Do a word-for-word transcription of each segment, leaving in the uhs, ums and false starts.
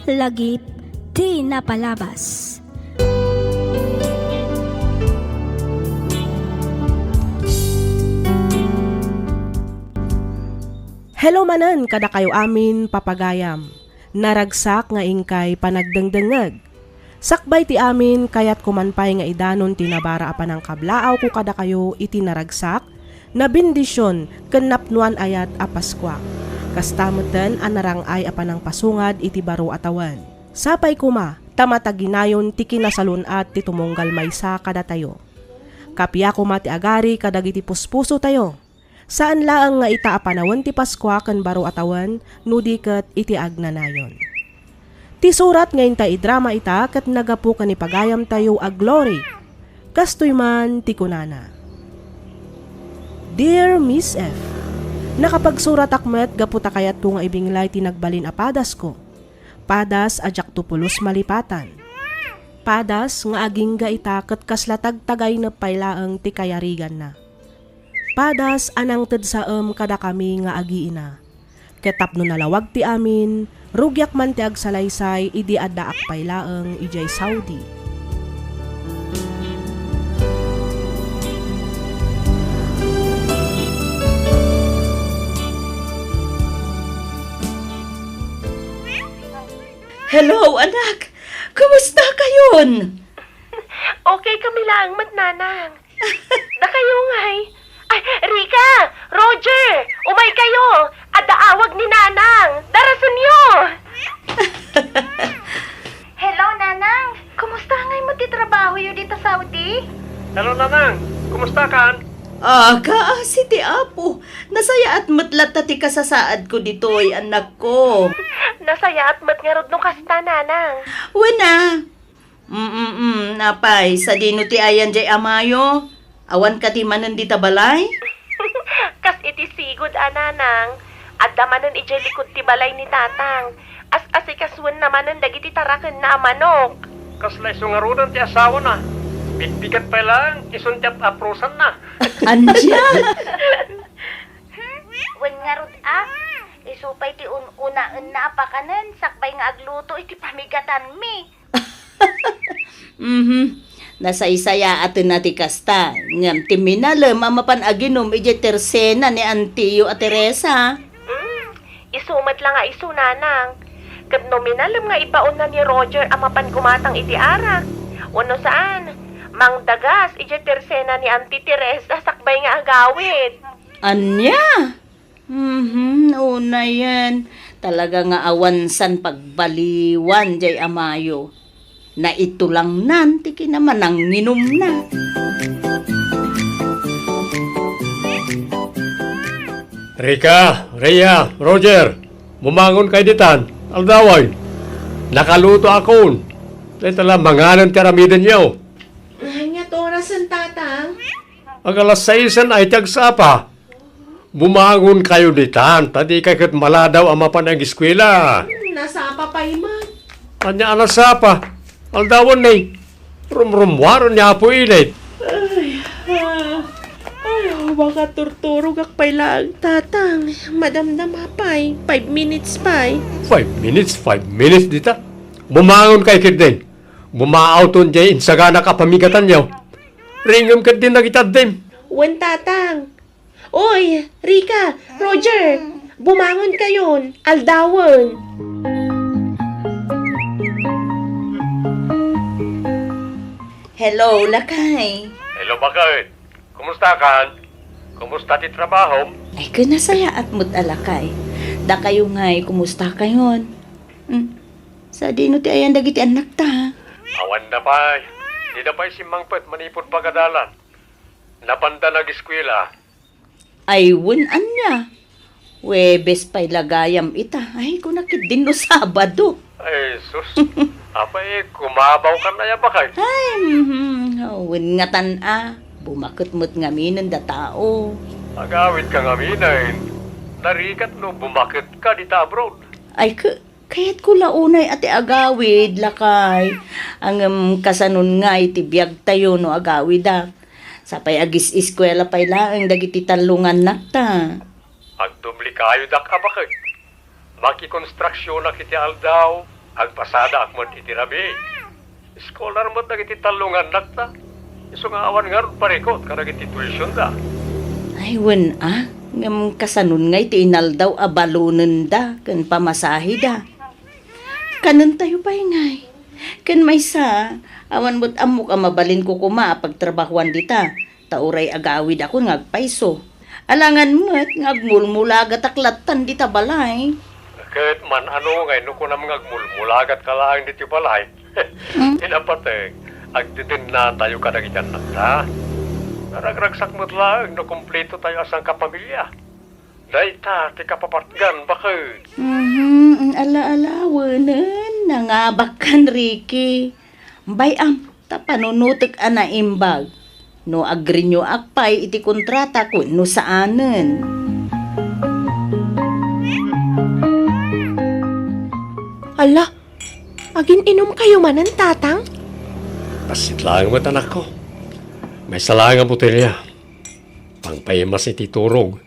Lagip ti napalabas. Hello manen kadakayo amin, papagayam. Naragsak nga inkay panagdengdengngeg. Sakbay ti amin, kayatko man pay nga idanon ti nabara a panangkablaawko kadakayo iti naragsak, nabendision, ken napnoan ayat a Paskua. Kasta metten a narang-ay a panangpasungad iti baro a tawen. Sapay koma ta mataginayon ti kinasalun-at ti tumunggal maysa kadatayo. Kappia koma ti agari kadagiti puspusotayo. Saan laeng nga ita a panawen ti Paskua ken baro a tawen, no di ket iti agnanayon. Ti surat nga inta idrama ita ket naggapu ken ni pagayamtayo a Glory. Kastoy man ti kunana, Dear Miss F, nakapagsuratak met gapu ta kayatko nga ibinglay ti nagbalin a padasko. Padas a diakto pulos malipatan. Padas nga agingga ita ket kasla tagtagaynep pay laeng ti kayariganna. Padas a nangtedsaem kadakami nga agiina. Ket tapno nalawag ti amin, rugiak man ti agsalaysay idi addaak pay laeng idiay Saudi. Hello, anak! Kumusta kayon? Okay kami laeng met, Nanang. Dakayo ngay. Ay, Rica! Roger! Umay kayo! Adda awag ni Nanang! Darasenyo! Hello, Nanang! Kumusta ngay met ti trabahoyo dita Saudi? Hello, Nanang! Kumusta kan? Ah, kaasi ti Apo! Nasayaat met latta ti kasasaadko ditoy, anakko. Nasayaat met ngarud no kasta, Nanang. Wen a. Mm, mm, apay, sadino ti ayan jay amayo? Awan kadi manen dita balay? Kas iti sigud a, Nanang, adda manen idiay likud ti balay ni Tatang. As-asikasuenna manen dagiti tarakenna a manok. Kasla isu ngaruden ti asawana. Bigbigat pay laeng, isun ti ap-aprosanna. Ania? Wen ngarud a, isu pay ti un-unaenna a pakanen sakbay nga agluto iti pamigatanmi. Mhm. Nasaysayaatenna ti kasta, ngem ti minalem a mapan aginum idiay tersena ni antiyo a Teresa. Mm, isu met la nga isu, Nanang. Ket no minalem nga ibaonna ni Roger a mapan gumatang iti arak, wenno saan, mangdagas idiay tersena ni Anti Teresa sakbay nga agawid. Ania? Mhm, unayen. Talaga nga awan san pagbaliwan jay amayo. Naitulangnan ti kinamananginumna. Rica, Rhea, Roger, bumangon kayo ditan. Aldawen. Nakaluto akon. Dayta la manganen ti aramidenyo. Aniat orasen, Tatang? Ag alas saisen ay ti agsapa. Bumangon kayo ditan, ta di kay ket maladaw a mapan agiskwela. Hmm, nasapa pay man. Ania a nasapa? Aldawen ni. Rumrummuaren ni Apo Init. Ay, ah, ay, makaturturogak pay laeng, Tatang. Madamdama pay. Five minutes pay. Five minutes, five minutes dita. Bumangon kayo ketdi. Bumaawton jay insaganak a pamigatanyo. Ringem ketdi dagiti addim. Wen, Tatang. Oy, Rica, Roger, bumangon kayon. Aldawen. Hello, lakay. Hello, baket. Kumusta kan? Kumusta ti trabahom? Ay, ken nasayaat met a lakay. Dakayo ngay, kumusta kayon? Hmm. Sadino ti ayan dagiti annakta? Awan da pay. Dida pay simmangpet manipud pagadalan. Napanda nagiskwela. Ay, wen ania? Huwebes pay la gayam ita. Ay, kuna ketdin no Sabado. Ay, sus. Apay, kumabaw kan aya, baket? Ay, mhm. Wen ngatan a. Bumaket met ngaminen da tao. Agawid ka ngaminen. Narigat no bumaket ka dita abroad. Ay, ke-, Kayatko la unay a ti agawid, lakay. Ngem kasanon ngay ti biagtayo no agawidak? Sapay agis-eskuela pay laeng dagiti tallo nga annakta. Agdubli kayo dak a baket. Makikonstruksionak iti aldaw, Agpasadaak met iti rabii. Scholar met dagiti tallo nga annakta. Isu nga awan ngarud parikut kadagiti tuitionda. Ay, wen a, ngem kasanon ngay ti inaldaw a balonenda ken pamasaheda? Kanentayo pay ngay. Ken maysa, awan met ammok a mabalinko koma a pagtrabahoan dita, ta uray agawidakon nga agpayso. Alangan met nga agmulmulagatak lattan dita balay. Ket man-ano ngay no kunam nga agmulmulagatka laeng ditoy balay? Hmm? Ti napateg, agdedennatayo kadagiti annakta. Naragragsak met laeng no kumpletotayo a sangkapamilia. Dayta ti kapapatgan, baket. Mhm, ala-ala, wenen, nangabakkan, Ricky. Bay-am, ta panunotek a naimbag no agrenewak pay iti kontrata wenno saanen. Ala, agin-inumkayo manen, Tatang? Bassit laeng met, anakko. Maysa laeng a botelya. Pangpaimas iti turog.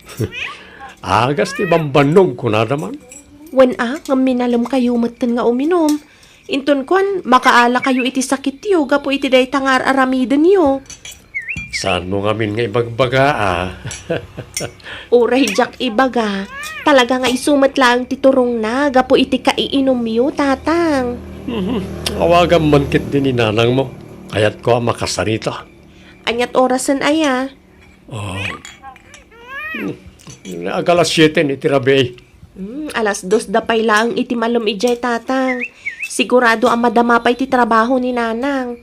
Agas ti bambannog, kunada man. Wen a, ngem minalemkayo metten nga uminum. Inton kuan, makaalakayo iti sakityo gapu iti dayta nga ar-aramidenyo. Saanmo ngamin nga ibagbaga, a? Uray diak ibaga, talaga nga isu met laeng ti turongna gapu iti kaiinumyo, Tatang. Mhm. Awagam man ketdi ni nanangmo. Kayatko a makasarita. Aniat orasen aya? Ah. Hmm. Ag alas siete iti rabii. Hmm, alas dos da pay laeng iti malem idiay, Tatang. Sigurado a madama pay ti trabaho ni Nanang.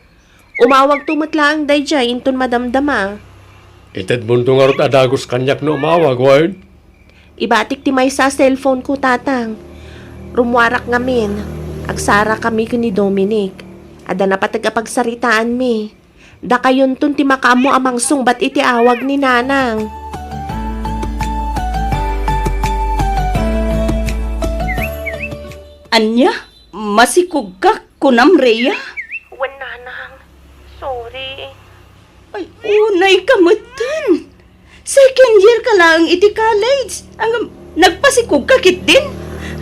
Umawagto met laeng daydiay inton madamdama. Itedmondo ngarud a dagus kaniak no umawag, wen? Ibatik ti maysa a cellphone ko, Tatang. Rummuarak ngamin. Agsarakami ken ni Dominic. Adda napateg a pagsaritaanmi. Dakayonton ti makaammo a mangsungbat iti awag ni Nanang. Ania? Masikogka, kunam, Rhea? Wen, Nanang. Sorry. Ay, unayka metten. Second year ka laeng iti college. Ngem, nagpasikogka ketdin?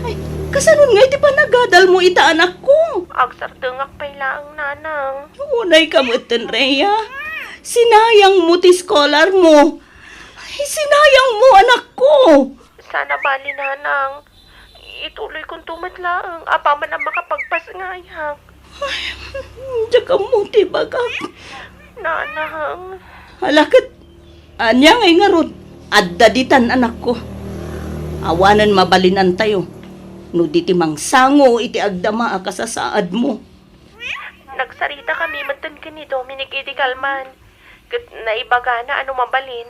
Ay, kasanon nga iti panagadalmo ita anakko? Agsardengak pay laeng, Nanang. Unayka metten, Rhea. Sinayangmo ti scholar mo. Ay, sinayangmo, anakko. Sana bali, Nanang. Ituloykonto met laeng apaman a makapagpasngayak. Ay, diak ammo ti ibagak. Nanang. Ala ket, ania ngay ngarud? Adda ditan, anakko. Awanen mabalinantayo no di ti mangsango iti agdama a kasasaadmo. Nagsaritakami metten ken ni Dominic idi kalman, ket naibagana a no mabalin,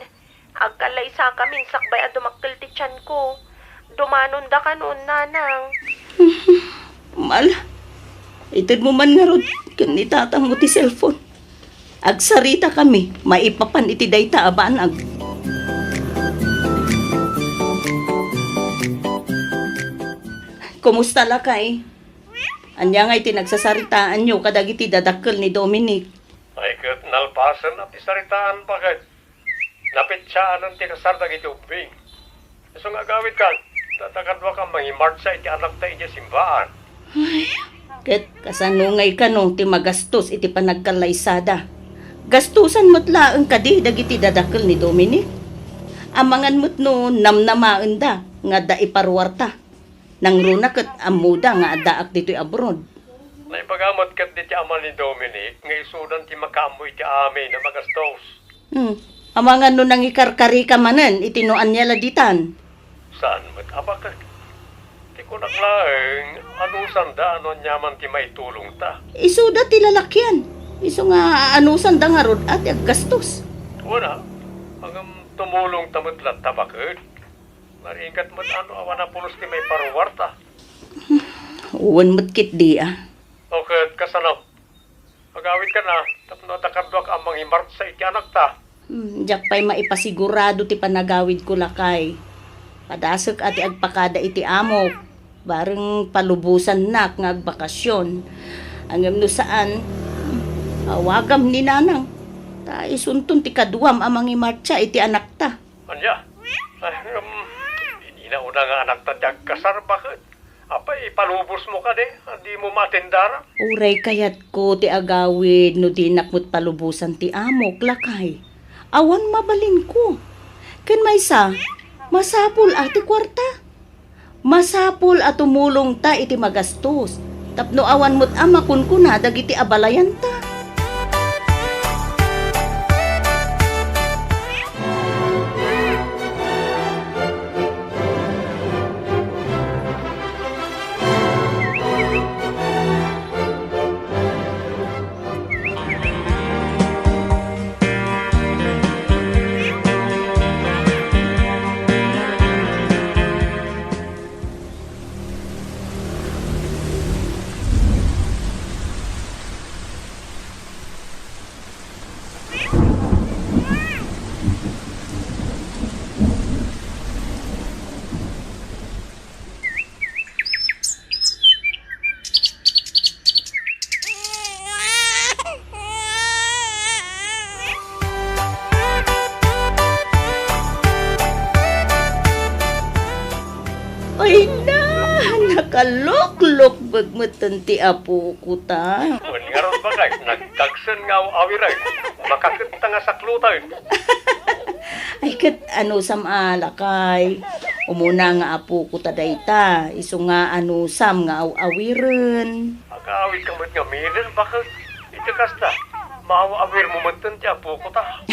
agkallaysakamin sakbay a dumakkel ti tianko. Dumanondakanon, Nanang. Mal, itedmo man ngarud ken ni tatangmo ti cellphone. Agsaritakami maipapan iti dayta a banag. Kumusta, lakay? Ania ngay ti nagsasaritaanyo kadagiti dadakkel ni Dominic? Ay, ket nalpasen a ti saritaan, baket. Napetsiaan ti kasar dagiti ubbing. Isu nga agawidkan, ta, ta kaduak a mangimartsa iti anakta idiay simbaan. Ay, ket kasano ngay kano ti magastos iti panagkallaysada? Gastosan met laeng kadi dagiti dadakkel ni Dominic? Amangan met no namnamaenda nga adda iparuarta. Nangruna ket ammoda nga addaak ditoy abroad. Naibaga met ket diti ama ni Dominic nga isudan ti makaammo iti amin a magastos. Hmm. Amangan no nangikarkarika manen iti no ania la ditan? Saan met a baket. Ti kunak laeng, anusanda no aniaman ti maitulongta. Isuda ti lalakian. Isu nga anusanda ngarud a ti aggastos. Wen a, ngem tumulongta met latta, baket. Narigat met no awan a pulos ti maiparuarta. Wen met ketdi a. O ket kasano? Agawidkan a, tapno adda kaduak a mangimartsa iti anakta. Hmm, diak pay maipasigurado ti panagawidko, lakay. Padasek a ti agpakada iti amok. Bareng palubosannak nga agbakasyon. Ngem no saan, awagam ni nanang. Ta isunton ti kaduam a mangimartsa iti anakta. Ania? Ay, um, dina una nga anakta ti agkasar, baket? Apay, ipalubosmo kadi, a dimo maatendara? Uray kayatko ti agawid no dinak met palubosan ti amok, lakay. Awan mabalinko. Ken maysa, masapul a ti kuarta. Masapul a tumulongta iti magastos, tapno awan met a makunkuna dagiti abalayanta. Ay na, nakaloklokbek metten ti apoko ta. Wen ngarud, bakay, nagdagsen nga aw-awiren. Makaketta nga sakloten. Ay, ket anusam a lakay. Umuna nga apoko ta dayta, isu nga anusam nga aw-awiren. Agawidka met ngamin, baket. Iti kasta, maaw-awirmo metten ti apoko ta.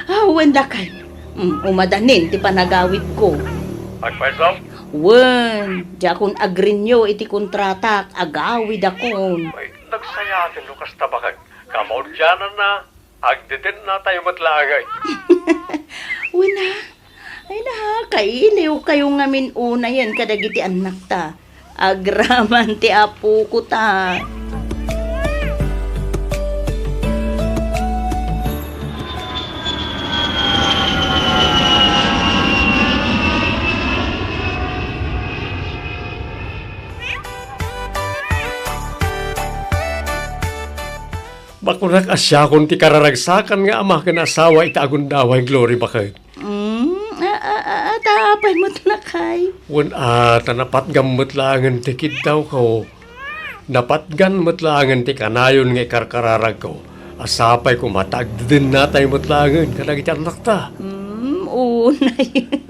Awan, lakay. Mm, umadanin ti panagawidko. Agpayso? Wen, diakon agrenew iti kontratak, agawidakon. Ay, nagsayaten no kasta, baket. Kamaudiananna, agdedennatayo met laeng. Wen a, ay na, kailiwkayo ngamin unayen kadagiti annakta. Agraman ti apoko ta. Bakunak a siakon ti kararagsakan nga ama ken asawa iti agundaway, Glory, baket. Mm, a, a, a, a, ta apay met, lakay? Wen a, ta napatgam met laengen ti kiddawko. Napatgan met laengen ti kanayon nga ikarkararagko. A sapay koma ta agdedennatayo met laengen kadagiti annakta. Mm, unayen.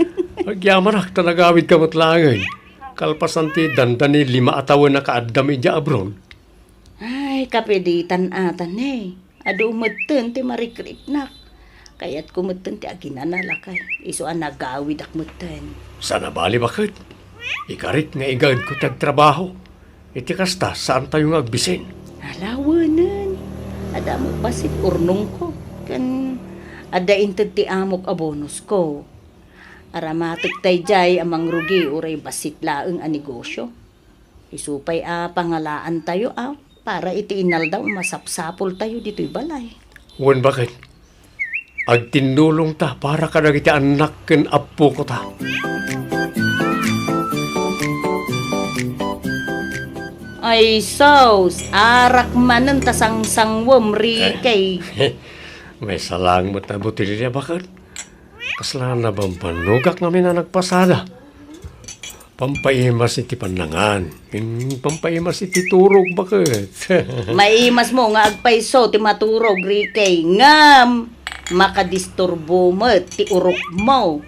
Agyamanak ta nagawidka met laengen. Kalpasan ti dandani lima a tawen a kaaddam idiay abroad. Ay, kapiditan ata ne. Adu metten ti marikriknak. Kayatko metten ti aginana, lakay. Isu a nagawidak metten. Saan a bali, baket. Ikarik nga igaedko ti agtrabaho. Iti kasta, saantayo nga agbisin. Ala, wenen. Adda met bassit urnongko. Ken adda inted ti amok a bonusko. Aramatek daydiay a mangrugi uray bassit laeng a negosio. Isu pay a pangalaantayo a para iti inaldaw a masapsapultayo ditoy balay. Wen, baket. Agtinnulongta para kadagiti annak ken appokota. Ay, sus! Arak manen ta sangsangwem, Ricky. Maysa laeng met a botelya, baket. Kasla nabambanogak ngamin a nagpasada. Pampaimas iti pannangan. Hmm, pampaimas iti turog, baket. Maimasmo nga agpayso ti maturog, Ricky, ngem makadisturbo met ti urokmo.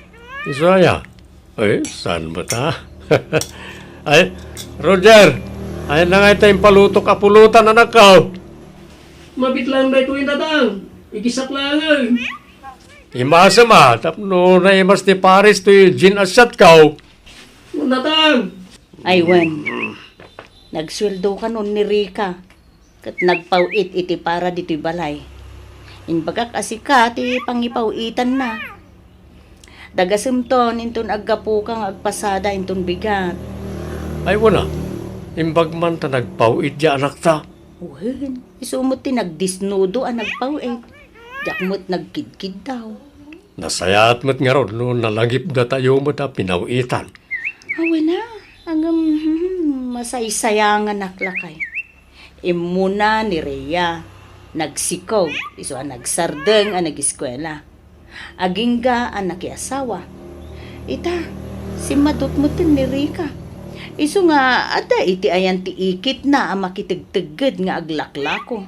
Isu aya? Ay, saan met a? Ay, Roger, ay na nga ita impalutok a pulutan, anakko. Mabit lang daytoy, Tatang. Igisak laeng. Imasem a, tapno naimas ti pares toy gin a siatko. Natang! Ay, wen. Nagsueldo kanon ni Rica, ket nagpaw-it iti para ditoy balay. Imbagak a sika ti pangipaw-itanna. Dagasemton inton aggapuka nga agpasada inton bigat. Ay, wen a. Imbag man ta nagpaw-it diay anakta. Wen, isu met ti nagdisnudo a nagpaw-it. Diak met nagkidkiddaw. Nasayaat met ngarud no nalagipdatayo met a pinaw-itan. Awen a, ngem, hmm, masaysayanganak lakay. Immuna ni Rhea, nagsikog, isu a nagsardeng a nagiskuela. Agingga a nakiasawa. Ita, simmadutmeten ni Rica. Isu nga adda iti ayan ti ikitna a makitegtegged nga aglaklako.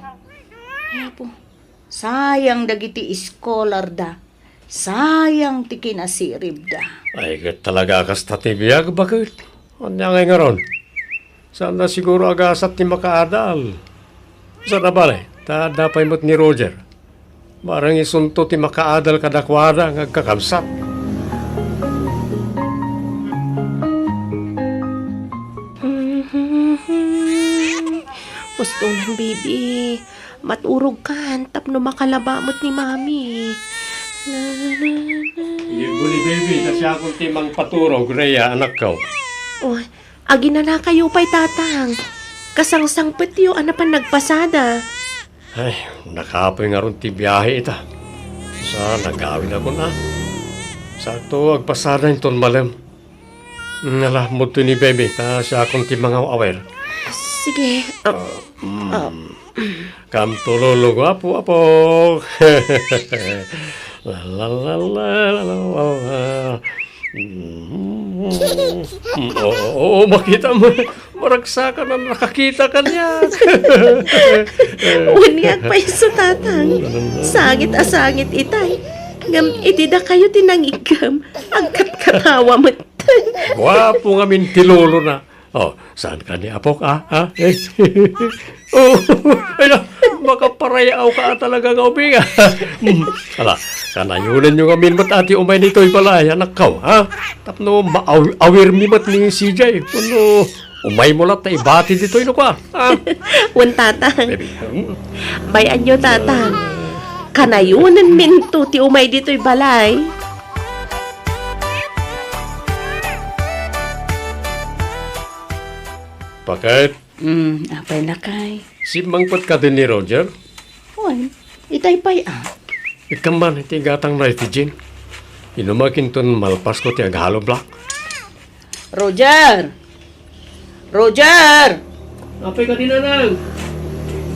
Ay, Apo, sayang dagiti iskolarda. Sayang ti kinasiribda. Ay, ket talaga a kasta ti biag, baket. Ania ngay ngarud? Saanda siguro a gasat ti makaadal. Saan a bale, ta adda pay met ni Roger. Bareng isunto ti makaadal kadakuada nga agkakabsat. Ustonan, baby. Maturogkan tapno makalaba met ni Mami. Na, na, na. Ibu ni baby, ta siakon ti mangpaturog, Rhea, anakko. Oh, aginanakayo pay, Tatang. Kasangsangpetyo a napan nagpasada. Ay, nakapoy ngarud ti biahe ita. Sa nagawidakon a. Sakto, agpasada inton malem. Nala, mudto ni baby, ta siakon ti mangaw-awer. Sige. Ah, Ah, mm. Ah. Come to Lolo, guapo, apo. La, la, la, la, la, la, la. Mm. Oo, oo, makita mo. Maragsakan a nakakita kaniak. Wen ni agpayso, Tatang. Sangit a sangit itay. Ngem iti dakayo ti nangiggem, agkatkatawa met. Guapo ngamin ti lolona. Oh, saan ka ni Apok, ah? Ah? Eh? Oh, ay na, makaparayawka talaga nga ubing, ah. Mm, ala, kanayonenyo ngamin met a ti umay ditoy balay, anakko, ha? Tapno maaw-, awirmi met ni C J. Wenno, umaymo latta ibati ditoy no kua, ha? Wen, Tatang. Baby, hmm? Bay-anyo, Tatang. Kanayonenminto ti umay ditoy balay. Paket. Mm, apay, lakay? Simmangpet kadi ni Roger? Wen, itay pay, ah. Ikkan man iti gatangna iti gin. Inumak inton malpasko ti aghalo black. Roger! Roger! Apay kadi, nanang?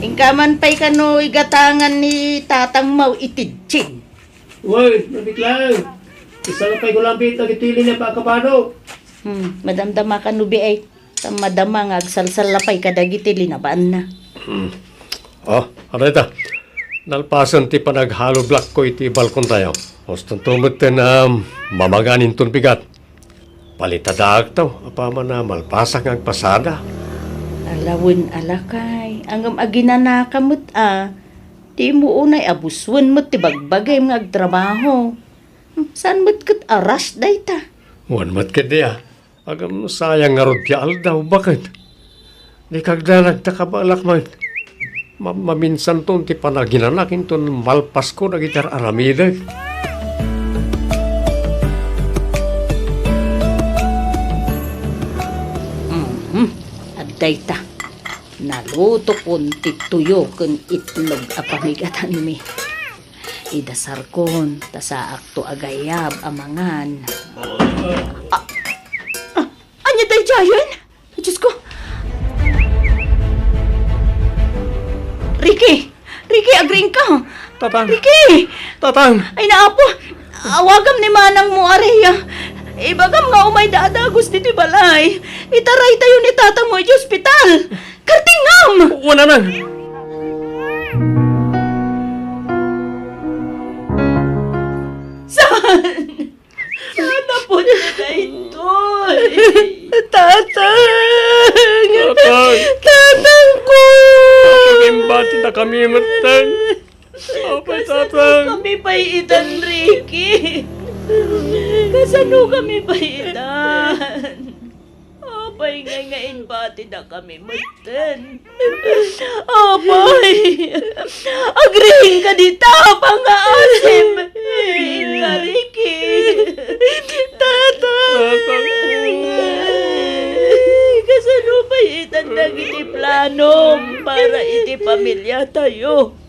Inka man pay kano igatangan ni tatangmo iti gin. Uy, nabiklang. Isalapay ko lang bit dagiti linep a kabado. Hmm, madamdama ka no, biay. Ta madama nga agsalsalapay kadagiti linabaanna. Hmm. Oh, ano ita? Nalpasen ti panaghalo black ko iti balkon tayo. Hustonto met ten, um, mamagan inton bigat. Palitadaakto, apaman a malpasak nga agpasada. Ala wen a lakay, ngem aginanaka met a, ti immo unay a busuen met ti bagbagim nga agtrabaho. Hmm, saan met ket a rush dayta? Wen met ketdi a, ngem sayang ngarud ti aldaw, baket. Di kagdanag ta kabalak met. Ma-, maminsanton ti panaginanak inton malpasko dagiti ar-aramidek. Mhm. Adda ita. Nalutokon ti tuyo ken itlog a pamigatanmi. Idasarkon, ta saakto a gayab a mangan. Ah, ah, ania daydiayen? Diyos ko! Ricky! Ricky, agriingka! Tatang! Ricky! Tatang! Ay, naapo! Awagam ni manangmo, Aria. Ibagam nga umayda a dagus ditoy balay. Itaraytayo ni tatangmo iti ospital. Kartingam! Wen, nanang! Saan? Saan napunta daytoy? Tatang! Tatang! Tatang ko! Tatang, imbati na kami, matang. Apay, tatang? Kami pay itan, Ricky. Kasano kami pay itan? Apay ngay nga imbatidakami metten? Apay, agriingka dita, pangaasip. Riingka, Ricky. Tatang. Kasano pay itan dagiti planom para iti pamiliatayo?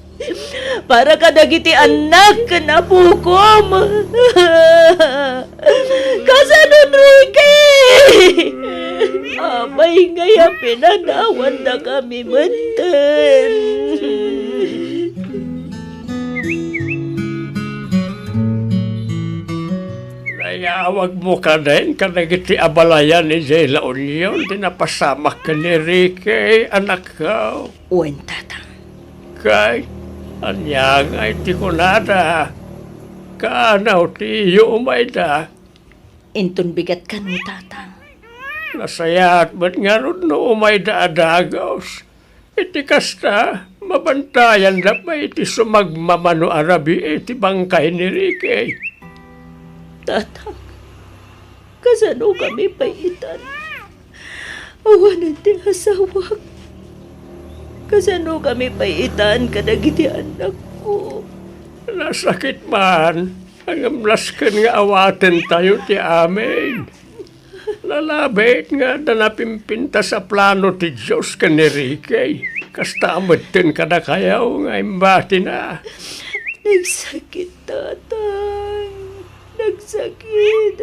Para kadagiti annak ken apokom. Kasano, Ricky? Apay ngay a pinanawandakami metten? Rhea, Awagmo kadin kadagiti abalayan idiay La Union ti napasamak ken ni Ricky, anakko? Wen, Tatang. Kay, ania ngay ti kunada? Kaano ti iyo umayda? Inton bigat kano, Tatang. Nasayaat met ngarud no umayda a dagus. Iti kasta, mabantayanda pay iti sumagmamano a rabii iti bangkay ni Ricky. Tatang, kasano kami pay itan? Awanen ti asawak. Kasano kami pay itan kadagiti annakko? Nasakit man, ngem nasken nga awatentayo ti amin. Nalabit nga adda napimpintas a plano ti Dios ken ni Ricky. Kasta metten kadakayo nga imbatina. Nagsakit, Tatang. Nagsakit.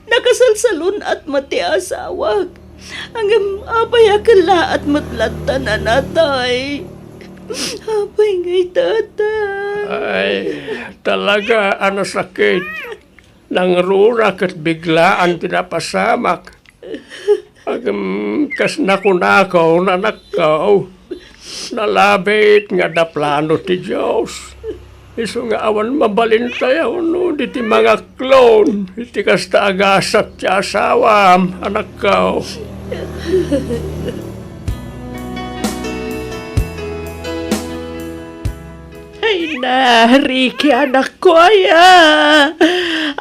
Nakasalsalun-at met ti asawak. Ngem apay a kellaat met latta a natay? Apay ngay, Tatang? Ay, talaga a nasakit. Nangruna ket biglaan ti napasamak. Ngem kas nakunako, anakko, nalabit nga adda plano ti Dios. Isu nga awan mabalintayo no di ti mangaklon iti kasta a gasat ti asawam, anakko. Ay na, Ricky, anakko, aya.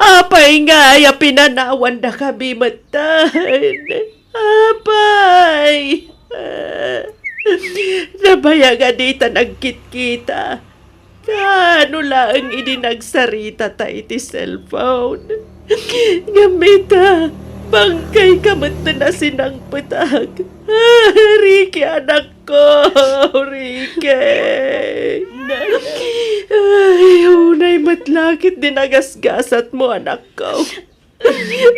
Apay ngay a pinanawandakami metten? Apay? Nabayag a dita nagkitkita. Kaano laeng idi nagsaritata iti cellphone? Ngem ita, bangkayka metten a sinangpetak. Ricky, anakko, Ricky. Ay, unay met la ket ti nagasgasatmo, anakko.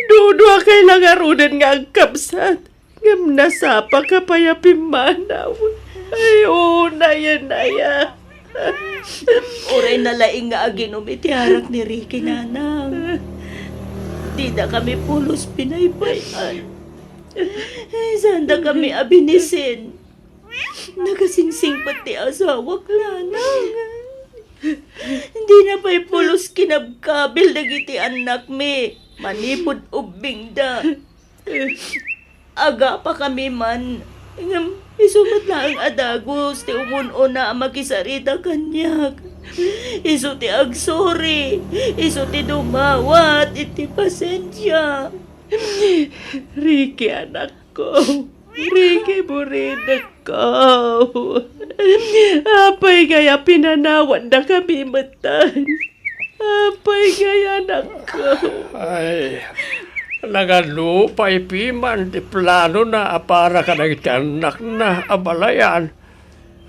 Duduakay la ngaruden nga agkabsat, ngem nasapaka pay a pimmanaw. Ay, unay, anakko. Uray nalaing nga aginum iti arak ni Ricky, nanang. Didakami pulos pinaypay-an. Saandakami a binisin. Nakasingsingpet ti asawak, nanang. Dina pay pulos kinabkabil dagiti annakmi manipud ubbingda. Agapakami man, ngem isu met laeng a dagus ti umun-una a makisarita kaniak. Isu ti agsuri, isu ti dumawat iti pasensia. Ricky, anakko. Ricky, burinekko. Apay ngay a pinanawandakami metten? Apay ngay, anakko? Ay, nagadu pay piman ti planona a para kadagiti annakna a balayan.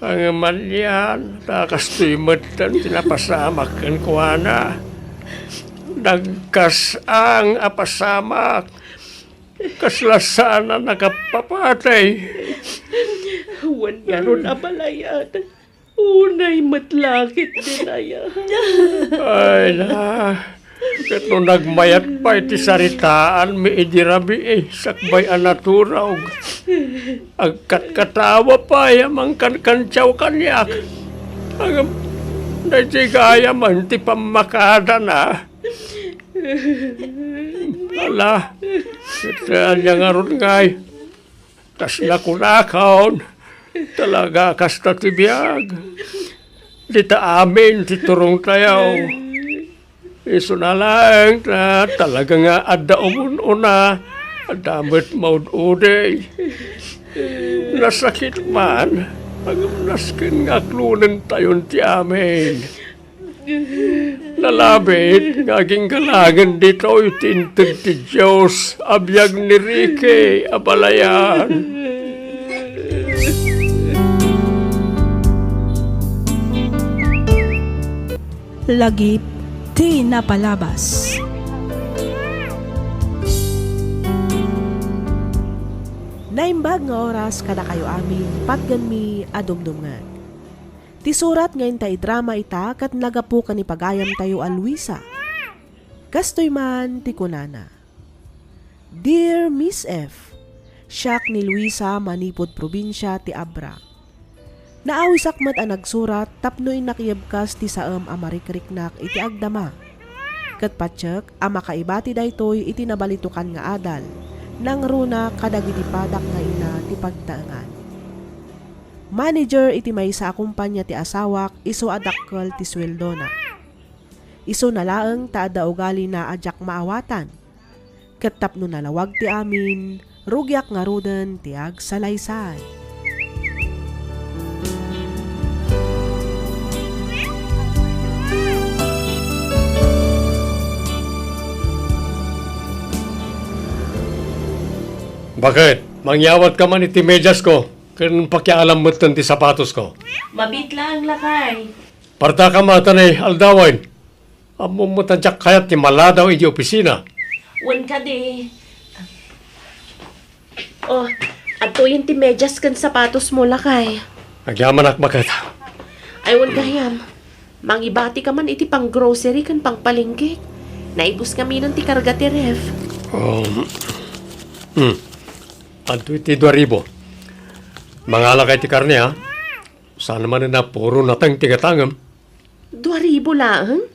Ngem anian, ta kastoy metten ti napasamak kenkuana. Nagkas-ang a pasamak. Kasla saan a nakapapatay. Wen ngarud a balayan. Unay met la ket dinaya. Ay na, ket no nagmayat pay ti saritaanmi idi rabii, sakbay a naturog, agkatkatawa pay a mangkankantiaw kaniak. Ngem, daydi gayam ti pammakadana. Ala, ket ania ngarud ngay? Kasla kunakon, talaga kasta ti biag. Dita amin ti turongtayo. Isuna laeng ta talaga nga adda umun-una, adda met maud-udi. Nasakit man, ngem nasken nga aklonentayon ti amin. Nalabit nga aginggalangen ditoy ti inted ti Dios a biag ni Ricky a balayan. Lagip ti napalabas. Naimbag nga oras kadakayo amin, patgenmi a dumdumngeg. Ti surat nga inta idrama ita ket naggapu ken ni pagayamtayo a Luisa. Kastoy man ti kunana, "Dear Miss F, siak ni Luisa manipud probinsia ti Abra. Naawisak met a nagsurat tapno innak ibkas ti saem a marikriknak iti agdama. Ket patiek a makaibati daytoy iti nabalitokan nga adal, nangruna kadagiti padak nga ina ti pagtaengan. Manager iti maysa a kumpanya ti asawak, isu a dakkel ti sueldona. Isuna laeng ta adda ugalina a diak maawatan. Ket tapno nalawag ti amin, rugiak ngaruden ti agsalaysay." "Baket, mangyawatka man iti mediasko, ken pakialam metten ti sapatosko." "Mabiit laeng, lakay." "Partakam a ta nay aldawen. Ammom met a diak kayat ti maladaw iti opisina." "Wen kadi. Oh, adtoyen ti medias ken sapatosmo, lakay." "Agyamanak, baket." "Ay, wen gayam. Mangibatika man iti pang-grocery ken pangpalengke. Naibus ngaminen ti karga ti ref." Um, hmm. Adtoy ti dua ribu. Mangalakay ti karne, ha? Saan manen a puro nateng ti gatangem." "Dua ribu laeng?"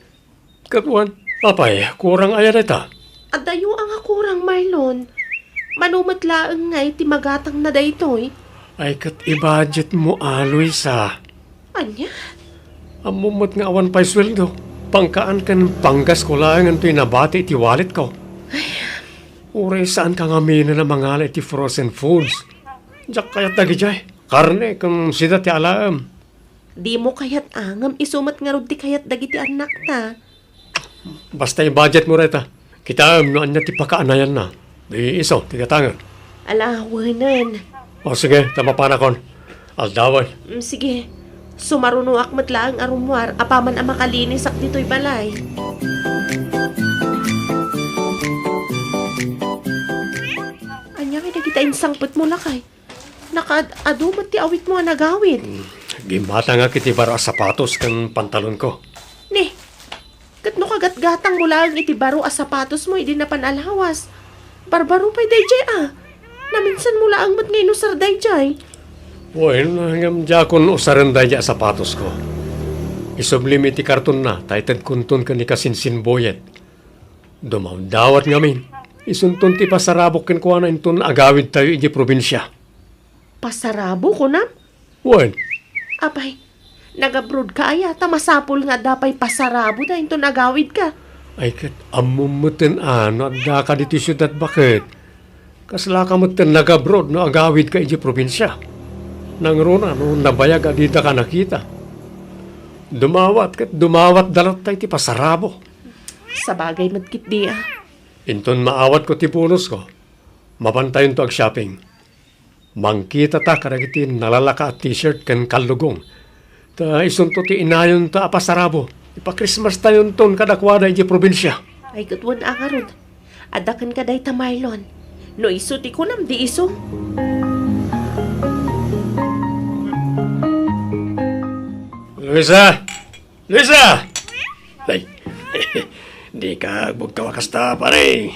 "Ket wen, apay, kurang aya dayta?" "Adayo a nga kurang, Marlon. Mano met laeng ngay ti magatangna daytoy?" "Ay, ket i-budgetmo a, Luisa." "Ania?" "Ammom met nga awan pay sueldo. Pangkaan ken panggasko laeng intoy nabati iti walletko. Uray saanka ngaminen a mangala iti frozen foods. Diak kayat dagidiay. Karne ken sida ti alaem." "Dimo kayat a, ngem isu met ngarud ti kayat dagiti annakta." "Basta i-budgetmo dayta. Kitaem no ania ti pakaanayanna. Di isu ti gatangem." "Ala, wenen." "O sige, ta mapanakon. Aldawen." "Mm, sige. Sumarunoak met laeng a rummuar apaman a makalinisak ditoy balay." "Ania ngay dagita insangpetmo, lakay? Nakaad-adu met ti awitmo a nagawid." "Hmm, gimmatangak iti baro a sapatos ken pantalonko." "Ni, ket no kagatgatangmo laeng iti baro a sapatosmo idi napan a lawas, barbaro pay daydiay a. Naminsanmo laeng met nga inusar daydiay." "Wen, ngem diakon usaren daydiay a sapatosko. Isublim iti kartonna ta itedkonton ken ni Kasinsin Boyet. Dumawdawat ngamin. Isunton ti pasarabok kenkuana inton agawidtayo idiay probinsia." "Pasarabo, kunam?" "Wen." "Apay, nagabrodka aya ta masapul nga adda pay pasaraboda inton agawidka?" "Ay, ket ammom metten a no addaka ditoy siudad, baket. Kaslaka metten nagabrod no agawidka idiay probinsia. Nangruna no nabayag a didaka nakita. Dumawat ket dumawatda latta iti pasarabo." "Sabagay met ketdi a." "Inton maawatko ti bonusko, mapantayonto ag-shopping. Mangkitata kadagiti nalalaka a t-shirt ken kallugong. Ta isunto ti inayonta a pasarabo. Ipa-Christmas-tayonton kadakuada idiay probinsia." "Ay, ket wen a ngarud. Adda kenka dayta, Marlon. No isu ti kunam, di isu." "Luisa! Luisa!" "Ay, dika agbugtaw a kasta, pare."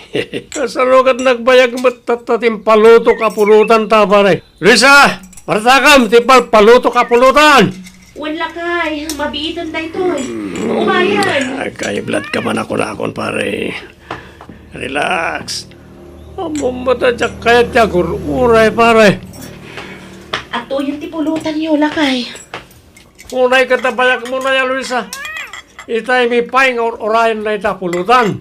"Kasano ket nagbayag met tatta ti impalutok a pulutan ta, pare? Luisa, partakam ti palpalutok a pulutan!" "Wen, lakay, mabiiten daytoy. Umayen." "Agkaiblat ka man a kunakon, pare. Relax. Ammom met a diak kayat ti agur-uray, pare." "Adtoyen ti pulutanyo, lakay." "Unay ket nabayagmo na ya, Luisa. Itaymi pay nga ur-urayen dayta a pulutan.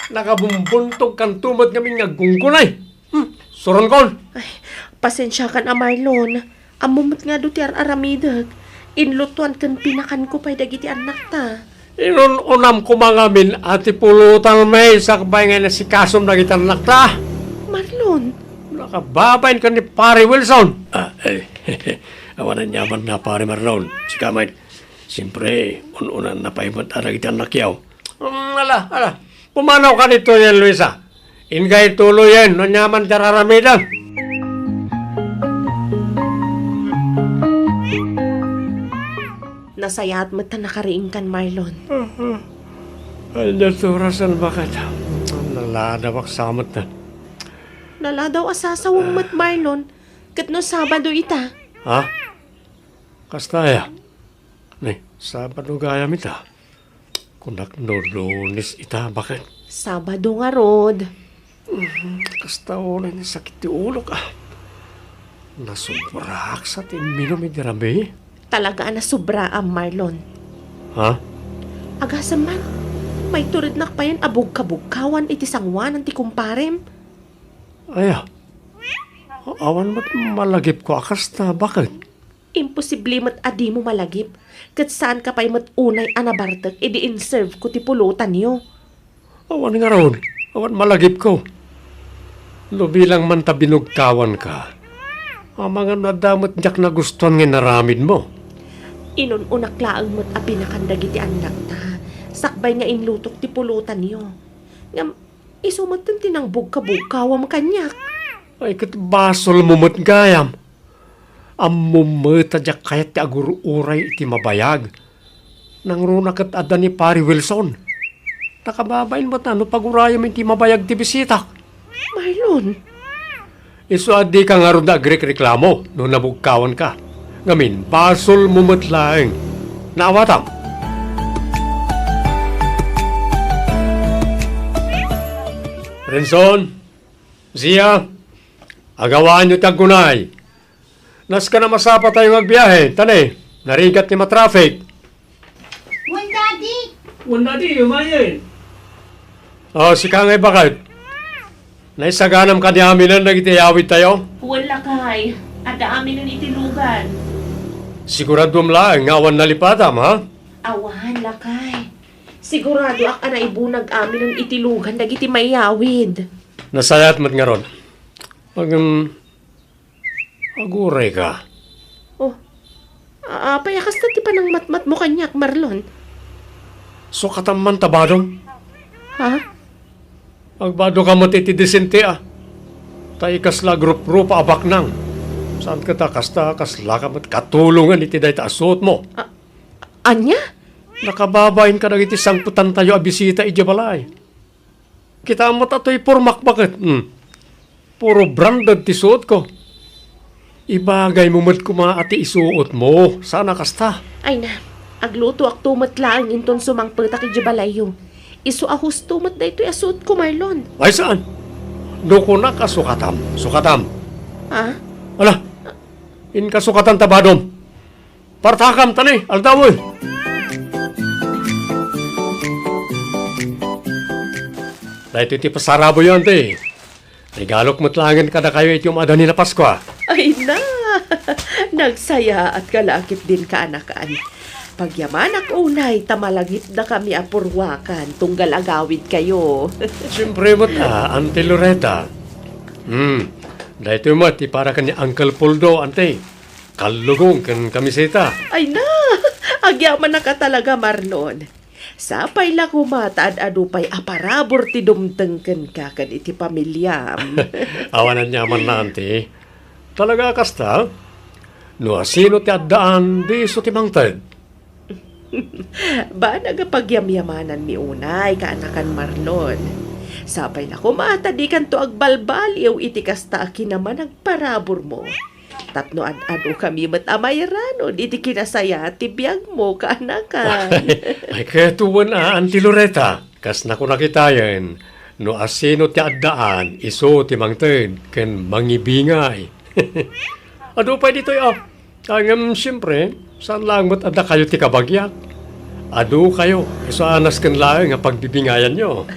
Nakabumbuntogkanto met ngamin nga aggunggunay. Hmm, suronkon." "Ay, pasensiakan a, Marlon. Ammom met nga adu ti ar-aramidek. Inlutoan ken pinakanko pay dagiti annakta." "Inun-unam koma ngamin a ti pulutan met sakbay nga inasikasom dagiti annakta." "Marlon." "Nakababain ken ni Pare Wilson." "Ah, eh, awan aniamanna, Pare Marlon. Sika met. Siempre, un-unanna pay met a dagiti annakyo." "Mm, ala, ala. Pumanawka ditoyen, Luisa. Inka ituloyen no aniaman ti ar-aramidem." Nasayaat met ta nakariingkan, Marlon. Ania ti orasen, baket? Naladawak sa met. Naladaw a sasawem met, Marlon. Ket no Sabado ita? Ha? Kasta aya? Ni, Sabado gayam ita. Kunak no Lunes ita, baket? Sabado ngarud. Mhm, kasta unay ni sakit ti ulok, a. Nasobraak sa ti imminum idi rabii. Talaga a nasobraam, Marlon. Ha? Agasem man, maiturednak payen a bugkabugkawan iti sangoanan ti kumparem. Aya? Awan met malagipko a kasta, baket? Imposible met a dimo malagip, ket saanka pay met unay a nabartek idi inserveko ti pulotanyo. Awan ngarud, awan malagipko. No bilang man ta binugkawanka, amangan no adda met diak nagustuan nga inaramidmo. Inun-unak laeng met a pinakan dagiti annakta, sakbay nga inlutok ti pulotanyo. Ngem, isu metten ti nangbugkabugkawam kaniak. Ay, ket basolmo met gayam. Ammom met a diak kayat ti agur-uray iti mabayag. Nangruna ket adda ni Pari Wilson. Nakababain met a no pagurayem iti mabayag ti bisitak. Marlon. Isu a dika ngarud a agrekreklamo no nabugkawanka. Ngamin, basolmo met laeng. Naawatam. Renson, Zia, agawaanyo ti aggunay. Nasken a masapatayo nga agbiahe, ta ne, narigat ti matraffic. Wen, Daddy. Wen, Daddy, umayen. O, sika ngay, baket. Naisaganam kadi aminen dagiti iyawidtayo? Wen, lakay. Adda aminen iti lugan. Siguraduem laeng nga awan nalipatam, ha? Awan, lakay. Siguradoak a naibunag aminen iti lugan dagiti maiyawid. Nasayaat met ngarud. Ngem, agurayka. O, a-, apay a kasta ti panangmatmatmo kaniak, Marlon? Sukatam man ta badom. Ha? Agbadoka met iti disente a. Ta ikasla a gruprupa a baknang. Saan ket a kasta, kaslaka met katulongen iti dayta a suotmo. A-, ania? Nakababain kadagiti sangpetantayo a bisita idiay balay. Kitaem met a toy pormak, baket. Hmm. Puro branded ti suotko. Ibagaymo met koma a ti isuotmo, saan a kasta. Ay na, aglutoakto met laeng inton sumangpetak idiay balayyo. Isu a husto met daytoy a suotko, Marlon. Ay, saan? No kunak a sukatam, sukatam. Ha? Ala, inka sukatan ta badom. Partakam, ta ne, aldawen. Daytoy ti pasarabokyo, anti. Regalok met laengen kadakayo iti um-adda ni a Paskua. Ay na! Nagsayaatka la ket din, kaanakan. Pagyamanak unay ta malagipdakami a purwakan tunggal agawidkayo. Siempre met a, Anti Loreta. Hmm, daytoy met ti para ken ni Uncle Poldo, anti. Kallugong ken kamiseta. Ay na! Agyamanak a talaga, Marlon. Sapay la koma ta ad-adu pay a parabur ti dumteng kenka ken iti pamiliam. Awan aniamanna, anti. Talaga a kasta? No asino ti addaan, di isu ti mangted. Banag a pagyamyamananmi unay, kaanakan Marlon. Sapay la koma ta dikanto agbalbaliw iti kasta a kinamanagparaburmo. Tapno ad-adukami met a mairanud iti kinasayaat ti biagmo, kaanakan. Ay, ket wen a, Anti Loreta, kas nakunak itayen, no asino ti addaan, isu ti mangted ken mangibingay. Adu pay ditoy a. Ngem, siempre, saan laeng met a dakayo ti kabagiak. Adukayo, isu a nasken laeng a pagbibingayanyo.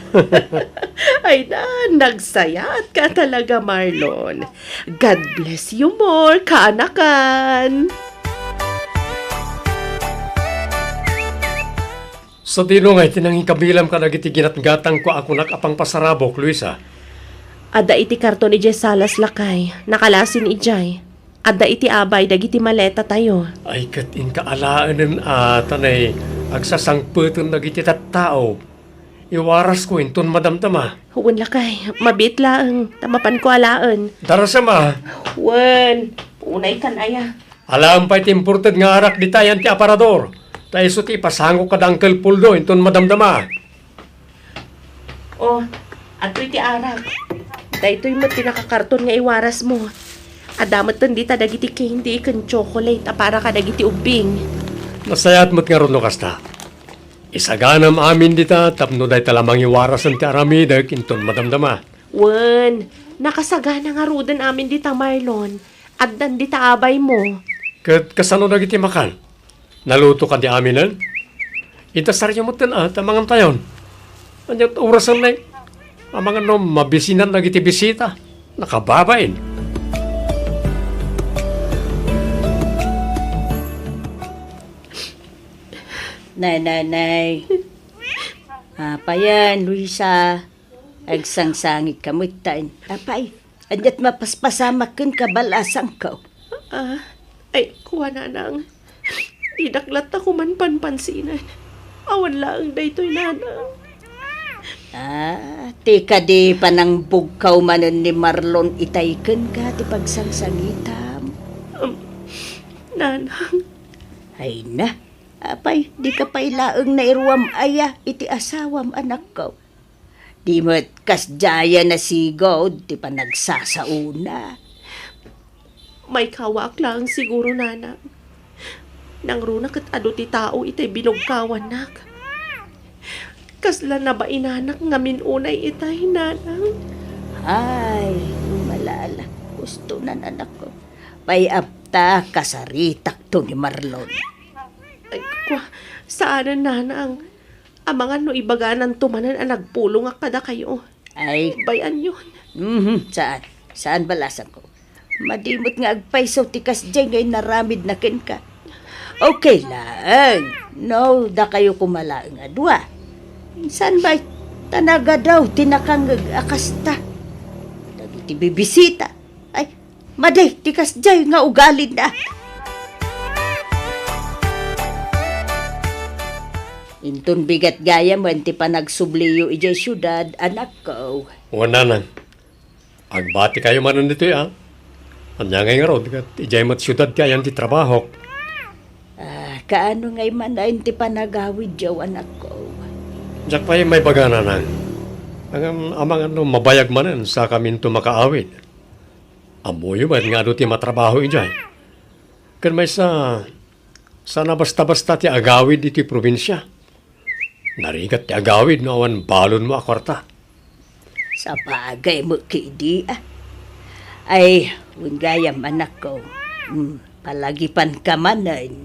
Ay na, nagsayaatka talaga, Marlon. God bless you more, kaanakan! Sadino ngay ti nangikabilam kadagiti ginatgatangko a kunak a pangpasarabok, Luisa? Adda iti karton idiay salas, lakay. Nakalasin idiay. Adda iti abay dagiti maletatayo. Ay, ket inka alaenen a, ta ne, agsasangpeten dagiti tattao. Iwarasko inton madamdama. Wen, lakay, mabiit laeng, ta mapanko alaen. Darasem a. Wen, unay kan aya. Alaem pay ti imported nga arak dita, Anti Aparador. Ta isu ti ipasangok kada Uncle Poldo inton madamdama. Oh, adtoy ti arak. Daytoy met ti nakakarton nga iwarasmo. Adda metten dita dagiti candy ken chocolate a para kadagiti ubbing. Nasayaat met ngarud no kasta. Isaganam amin dita tapno dayta la mangiwarasen ti aramidek inton madamdama. Wen, nakasagana ngaruden amin dita, Marlon. Addan dita abaymo. Ket kasano dagiti makan? Naluto kadi aminen? Idasaryo metten a, ta mangantayon. Ania ti orasen, nay? Amangan no mabisinan dagiti bisita. Nakababain. Nay, nay, nay. Apayen, Luisa. Agsangsangitka metten. Apay, ania ti mapaspasamak kenka, balasangko? Ah, ay, kua, nanang. Dinak latta koma panpansinen. Awan laeng daytoy, nanang. Ah, ti kadi panangbugkaw manen ni Marlon itay kenka ti pagsangsangitam? Um, nanang. Ay na, apay, dika pay laeng nairuam aya iti asawam, anakko? Di met kasdiay a nasigud ti panagsasaona. Maikawaak laeng siguro, nanang. Nangruna ket adu ti tao itay binugkawannak. Kasla nabainanak ngamin unay itay, nanang. Ay, malala. Gusto nan anakko. Pay apta kasaritakto ni Marlon. Ay, kua, saanen, nanang. Amangan no ibagananto manen a nagpulongak kadakayo. Ay. Bay-anyon. Mhm, saan? Saan, balasangko? Madi met nga agpayso ti kasdiay nga inaramidna kenka. Okay laeng. No, dakayo koma laeng a dua. Saan bay? Ta nagadaw ti nakangngeg a kasta. Dagiti bibisita. Ay, madi ti kasdiay nga ugalina. Inton bigat gayamen ti panagsubliyo idiay siudad, anakko. Wen, nanang. Agbatikayo manen ditoy, a? Ania ngay ngarud, ket idiay met siudad ti ayan ti trabahok. Ah, kaano ngay manen ti panagawidyo, anakko? Diak pay maibaga, nanang. Ngem amangan no mabayag manen sakaminto makaawid. Ammoyo met nga adu ti matrabaho idiay. Ken maysa, saan a basta-basta ti agawid iti probinsia. Narigat ti agawid no awan balonmo a kuarta. Sabagay met ketdi, a. Ay, wen gayam, anakko. Hmm, palagipanka manen.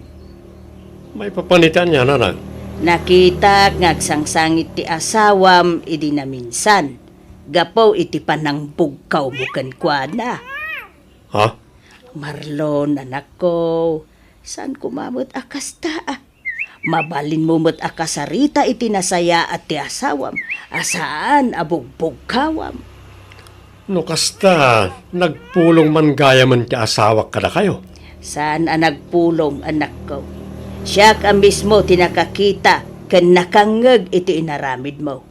Maipapan iti ania, nanang? Nakitak nga agsangsangit ti asawam idi naminsan, gapu iti panangbugkawmo kenkuana. Ha? Marlon, anakko, saan koma met a kasta, a. Mabalinmo met a kasarita iti nasayaat ti asawam, a saan a bugbugkawam. No kasta, nagpulong man gayamen ti asawak kadakayo? Saan a nagpulong, anakko. Siak a mismo ti nakakita ken nakangngeg iti inaramidmo.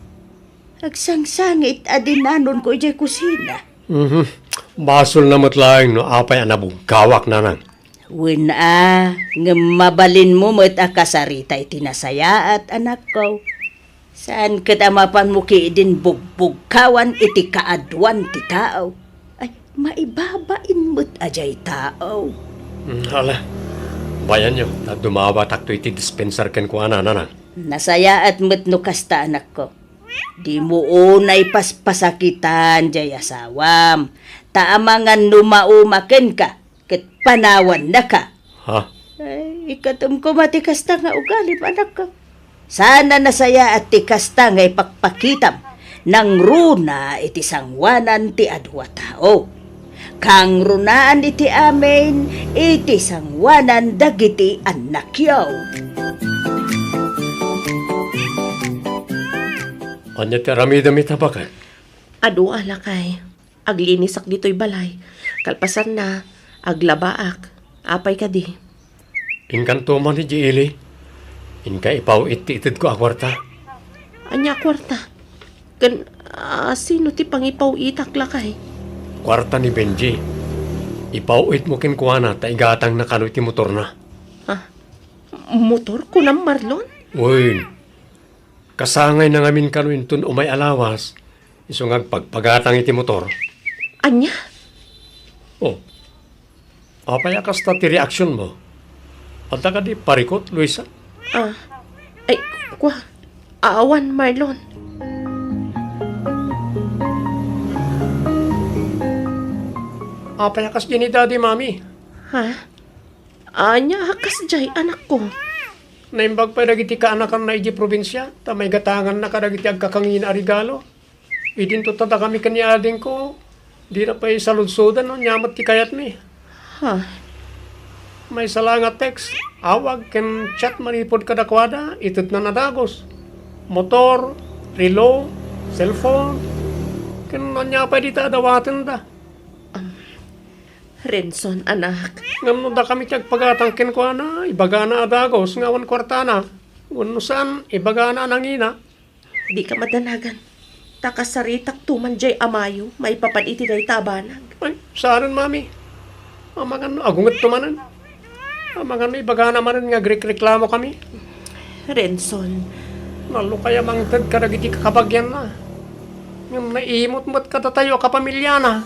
Agsangsangit a dinanonko idiay kusina. Mhm. Basolna met laeng no apay a nabugkawak, nanang. Wen a, ngem mabalinmo met a kasarita iti nasayaat, anakko. Saan ket a mapanmo ketdin bugbugkawan iti kaaduan ti tao. Ay, maibabain met a diay tao. Mm, ala, bayanyo, ta dumawatakto iti dispensar kenkuana, nanang. Nasayaat met no kasta, anakko. Dimo unay paspasakitan diay asawam, ta amangan no mauma kenka ket panawannaka. Ha? Ay, ikatem koma ti kasta nga ugalim, anakko. Saan a nasayaat ti kasta nga ipakpakitam nangruna iti sangoanan ti adu a tao. Kangrunaan iti amin iti sangoanan dagiti annakyo. Ania ti aramidem ita, baket? Adu a, lakay. Aglinisak ditoy balay. Kalpasanna, aglabaak. Apay kadi? Inkanto man idiay ili. Inka ipaw-it ti itedko a kuarta. Ania a kuarta? Ken, ah, sino ti pangipaw-itak, lakay? Kuarta ni Benji. Ipaw-itmo kenkuana ta igatangna kano iti motorna. Ah, motor, kunam, Marlon? Wen. Kasangayna ngamin kano inton umay a lawas, isu nga agpagpagatang iti motor. Ania? Oh, apay a kasta ti reaksionmo? Adda kadi parikut, Luisa? Ah, ay, kua, awan, Marlon. Apay a kasdiay ni Daddy, Mami? Ha? Ania a kasdiay, anakko? Naimbag pay dagiti kaanakanna idiay probinsia, ta maigatanganna kadagiti agkakangina a regalo. Idinto ta dakami ken ni adingko, dina pay saludsodan no ania met ti kayatmi. Ha? Maysa la nga text, awag ken chat manipud kadakuada, itedna a dagus. Motor, relo, cellphone, ken ania pay dita a dawatenda. Am, Renson, anak. Ngem no dakami ti agpagatang kenkuana, ibagana a dagus nga awan kuartana. Wenno saan, ibagana a nangina. Dika madanagan. Ta kasaritakto man diay amayo maipapan iti dayta a banag. Ay, saanen, Mami. Amangan no agungetto manen. Amangan no ibagana manen nga agrikreklamokami. Renson. Nalukay a mangted kadagiti kakabagianna. Ngem naimot met kadatayo a kapamiliana.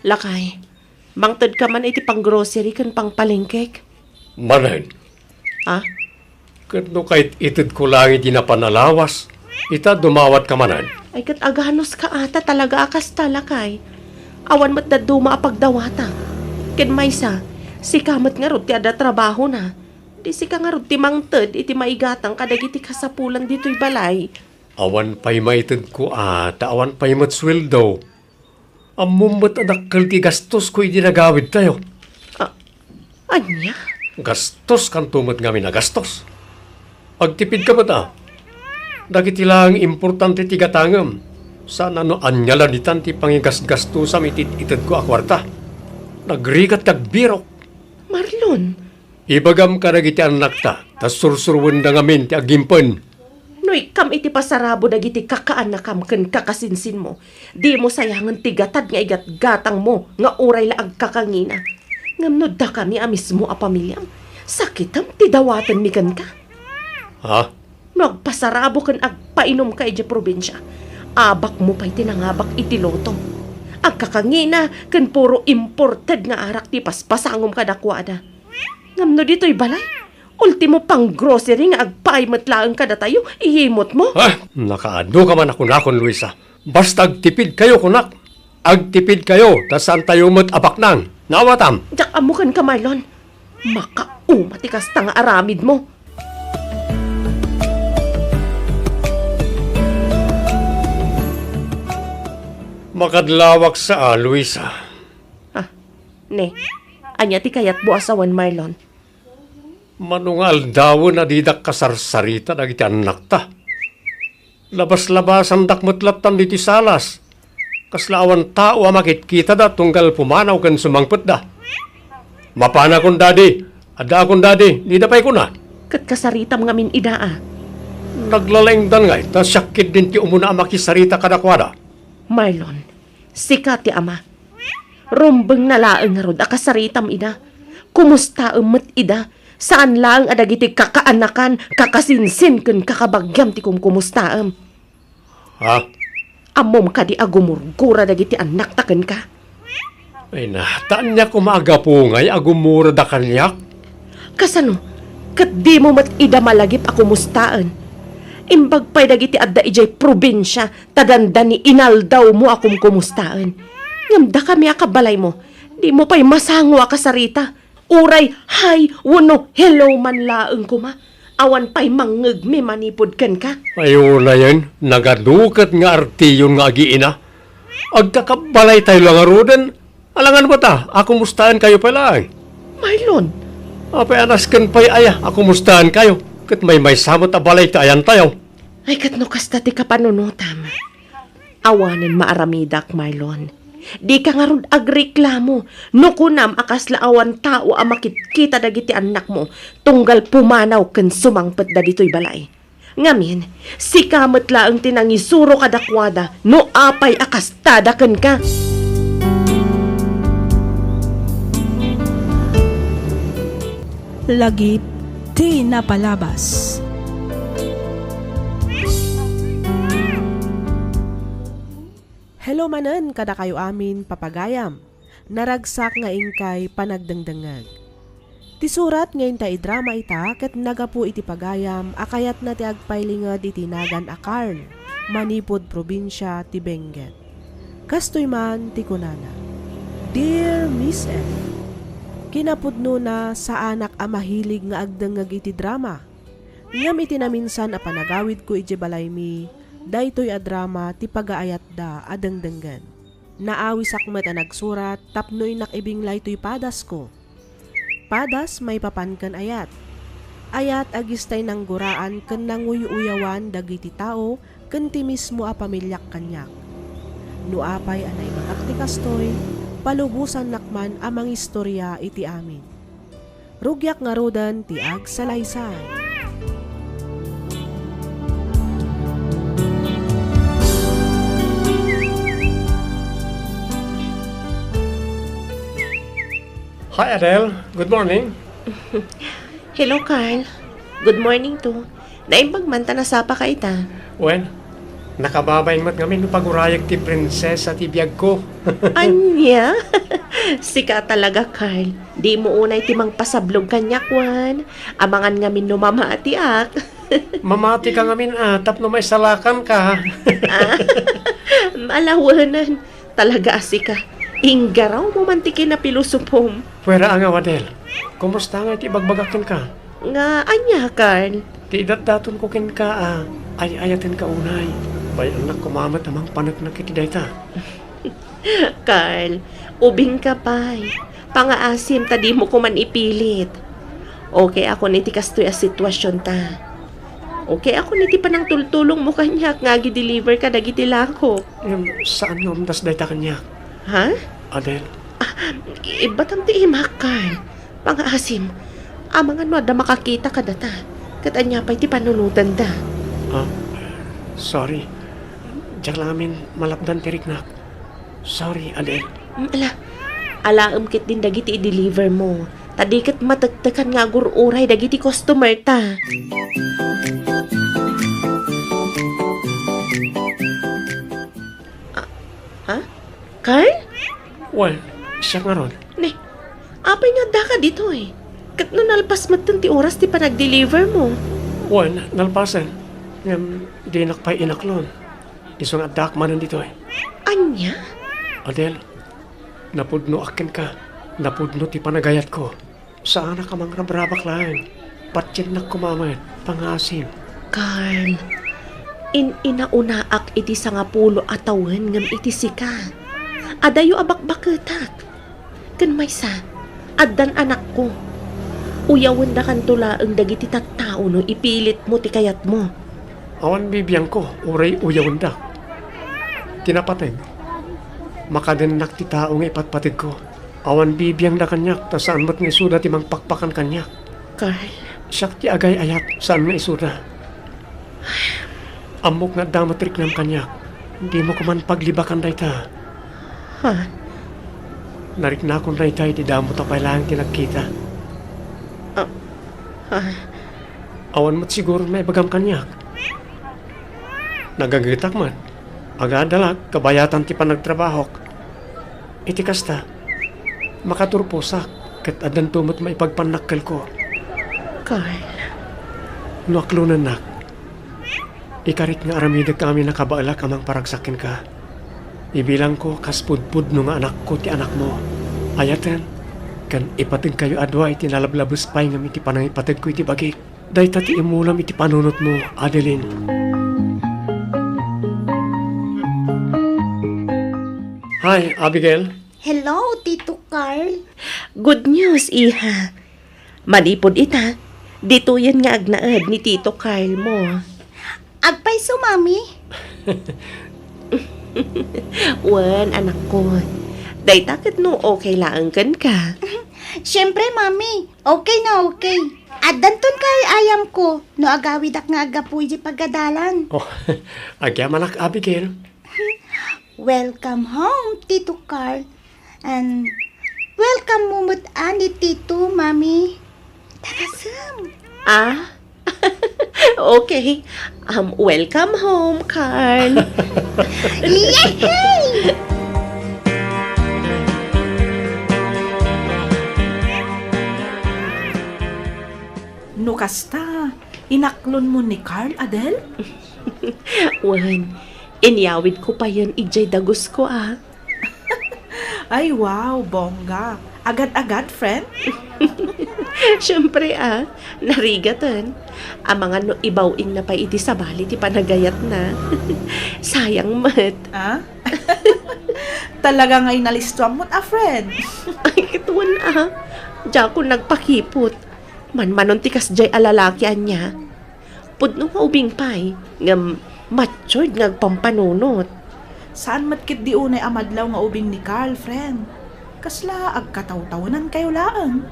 Lakay, mangtedka man iti panggrocery ken pangpalengkek. Manen. Ha? Ket no kait-itedko laeng iti napan a lawas, ita dumawatka manen. Ay, ket aganuska a, ta talaga a kasta, lakay. Awan met dadduma a pagdawatak. Ken maysa, sika met ngarud ti adda trabahona. Di sika ngarud ti mangted iti maigatang kadagiti kasapulan ditoy balay. Awan pay maitedko a, ta awan pay met sueldo. Ammom met a dakkel ti gastosko idi nagawidtayo. A-, ania? Gastoskanto met ngamin a gastos. Agtipidka met a. Dagiti laeng importante ti gatangem. Saan a no ania la ditan ti pangigasgastosam iti itedko a kuarta. Nagrigat ti agbirok. Marlon, Ibagam kadagiti annakta, ta sursuroenda ngamin ti agimpen. No ikkam iti pasarabo dagiti kakaanakam ken kakasinsinmo, dimo sayangen ti gatad nga igatgatangmo nga uray la agkakangina. Ngem no dakami a mismo a pamiliam, sakitem ti dawatenmi kenka. Ha? No agpasarabo ken agpainumka idiay probinsia, abakmo pay ti nangabak iti loto. Agkakangina ken puro imported nga arak ti paspasangom kadakuada. Ngem no ditoy balay, ultimo pang-grocery nga agpaay met laeng kadatayo, iyimotmo? Ah, nakaadu ka man a kunakon, Luisa. Basta agtipidkayo, kunak. Agtipidkayo, ta saantayo met a baknang. Naawatam? Diak ammo kenka, Marlon. Makauma ti kasta nga aramidmo. Makadlawak sa, Luisa. Ah, ne. Ania ti kayatmo a sawen, Marlon? Mano nga aldawen a didak kasarsarita dagiti annakta. Labas-labasandak met lattan ditoy salas. Kasla awan tao a makitkitada tunggal pumanaw ken sumangpetda. Mapanakon, Daddy. Addaakon, Daddy. Dida pay kuna. Ket kasaritam ngamin ida a. Naglalaingdan ngay, ta siak ketdin ti umuna a makisarita kadakuada. Marlon, sika ti ama. Rumbengna laeng ngarud a kasaritam ida. Kumustaem met ida. Saan laeng a dagiti kakaanakan, kakasinsin ken kakabagiam ti kumkumustaem. Ha? Ammom kadi a gumurgura dagiti annakta kenka? Ay na, ta ania koma a gapu ngay a gumurada kaniak? Kasano? Ket dimo met ida malagip a kumustaen? Imbag pay dagiti adda idiay probinsia, ta dandani inaldawmo a kumkumustaen. Ngem dakami a kabalaymo, dimo pay masango a kasarita. Uray hi wenno hello man laeng koma, awan pay mangngegmi manipud kenka. Ay, unayen, nagadu ket nga artiyon nga agiina. Agkakabbalaytayo la ngaruden. Alangan met a, a kumustaenkayo pay laeng. Marlon. Apay a nasken pay aya a kumustaenkayo? Ket maymaysa met a balay ti ayantayo. Ay, ket no kasta ti kapanunotam, awanen maaramidak, Marlon. Dika ngarud agreklamo no kunam a kasla awan tao a makitkita dagiti annakmo tunggal pumanaw ken sumangpetda ditoy balay. Ngamin, sika met laeng ti nangisuro kadakuada no apay a kastada kenka. Lagip ti napalabas. Hello manen kadakayo amin, papagayam. Naragsak nga inkay panagdengdengngeg. Ti surat nga inta idrama ita ket nagapu iti pagayam a kayatna ti agpailinged iti nagan a Carl, manipud probinsia ti Benguet. Kastoy man ti kunana, "Dear Miss F, kinapudnona, saanak a mahilig nga agdengngeg iti drama. Ngem iti naminsan a panagawidko idiay balaymi, daytoy a drama ti pagaayatda a dengdenggen. Naawisak met a nagsurat tapno innak ibinglay toy padasko. Padas maipapan ken ayat. Ayat a gistay nangguraan ken nanguy-uyawan dagiti tao ken ti mismo a pamiliak kaniak. No apay a naibagak ti kastoy, palubosannak man a mangistoria iti amin. Rugiak ngaruden ti agsalaysay." Hi, Adele. Good morning. Hello, Carl. Good morning too. Naimbag man ta nasapaka ita. Wen, nakababain met ngamin no pagurayek ti prinsesa ti biagko. Ania? Sika talaga, Carl. Dimo unay ti mangpasablog kaniak, wen. Amangan ngamin no mamatiak. Mamatika ngamin, a, tapno maisalakanka. Ah, ala wen. Talaga a sika. Inggarawmo man ti kinapilosopom. Fuera a nga, Adele. Kumusta ngay ti ibagbagak kenka? Nga ania, Carl? Ti idatdatonko kenka a ay-ayatenka unay. Bay-annak koma met a mangpaneknek iti dayta. Carl, ubingka pay. Pangaasim ta dimo koman ipilit. Okay akon iti kastoy a situasionta. Okay akon iti panangtultulongmo kaniak nga agi-deliver ka dagiti lakok. Ngem saan nga umdas dayta kaniak. Ha? Adele. Ah, ibbatam ti imak, Carl. Pangaasim, amangan no adda makakita kadata, ket ania pay ti panunotanda? Ah, sorry. Diak la ngamin malapdan ti riknak. Sorry, Adele. Mm, ala, alaem ketdin dagiti i-deliver mo, ta di ket matektekan nga agur-uray dagiti customer ta. Ah, ha? Carl? Wen, siak ngarud. Ne, apay nga addaka ditoy? Ket no nalpas metten ti oras ti panagdeliver mo? Wen, nalpasen. Ngem dinak pay inaklon. Isu nga addaak manen ditoy. Ania? Adele, napudnoak kenka. Napudno ti panagayatko. Saanak a mangrabrabak laeng. Patiennak koma met, pangaasim. Carl, in-inaunaak iti sangapulo a tawen ngem iti sika. Adayo a bakbaketak. Ken maysa, addan anakko. Uyawendakanto laeng dagiti tattao no ipilitmo ti kayatmo. Awan bibiangko, uray uyawendak. Ti napateg, makadennak ti tao nga ipatpategko. Awan bibiangda kaniak, ta saan met nga isuda ti mangpakpakan kaniak. Carl. Siak ti agay-ayat, saan nga isuda. Ammok nga adda met riknam kaniak. Dimo koman paglibakan dayta. Ha? Nariknakon dayta iti damo ta pay laeng ti nagkita. Ah, ha? Awan met siguro maibagam kaniak. Nagagetak met. Agadalak kabayatan ti panagtrabahok. Iti kasta, makaturposak ket addanto met maipagpannakkelko. Carl. No aklonennak, ikarik nga aramidek amin a kabaelak a mangparagsak kenka. Ibilangko kas pudpudno nga anakko ti anakmo. Ayaten, ken ipategkayo a dua iti nalablabes pay ngem iti panangipategko iti bagik. Dayta ti imulam iti panunotmo, Adeline. Hi, Abigail. Hello, Tito Carl. Good news, iha. Manipud ita, ditoyen nga agnaed ni Tito Carl mo. Agpayso, Mami? Wen, anakko. Dayta ket no okay laeng kenka. Siempre, Mami. Okay na okay. Addanton kay ayamko no agawidak nga aggapu iti pagadalan. Oh, agyamanak, Abigail. Welcome home, Tito Carl. And welcome mo met ni Tito, Mami. Tagasem. Ah? Okay. Um, welcome home, Carl. Yehey! No kasta, inaklonmo ni Carl, Adel? Wen, inyawidko payen idiay dagusko, ah. Ay, wow, bongga. Agad-agad, friend? Siyempre, ah. Narigaten. Amangan no ibaw-ingna pay iti sabali ti panagayatna. Sayang met. Ah? Talaga nga inalistuam met, ah, friend? Ay, ket wen, ah. Diakon nagpakipot. Manmanon ti kasdiay a lalaki ania. Pudno nga ubing pay, ngem matured nga agpampanunot. Saan met ketdi unay a madlaw nga ubing ni Carl, friend. Kasla agkatawtawenankayo laeng.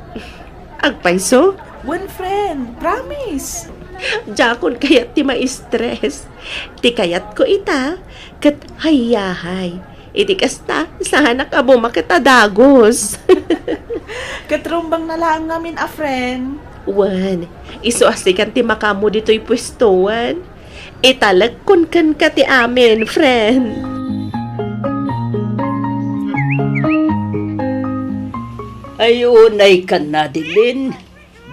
Agpayso? Wen, friend. Promise. Diakon kayat ti ma-stress. Ti kayatko ita, ket hayahay. Iti kasta, saanak a bumaket a dagus. Ket rumbengna laeng ngamin a friend. Wen, isu a sikan ti makaammo ditoy puestoan. Italekkon kenka ti amin, friend. Ay, unay kan, Adeline,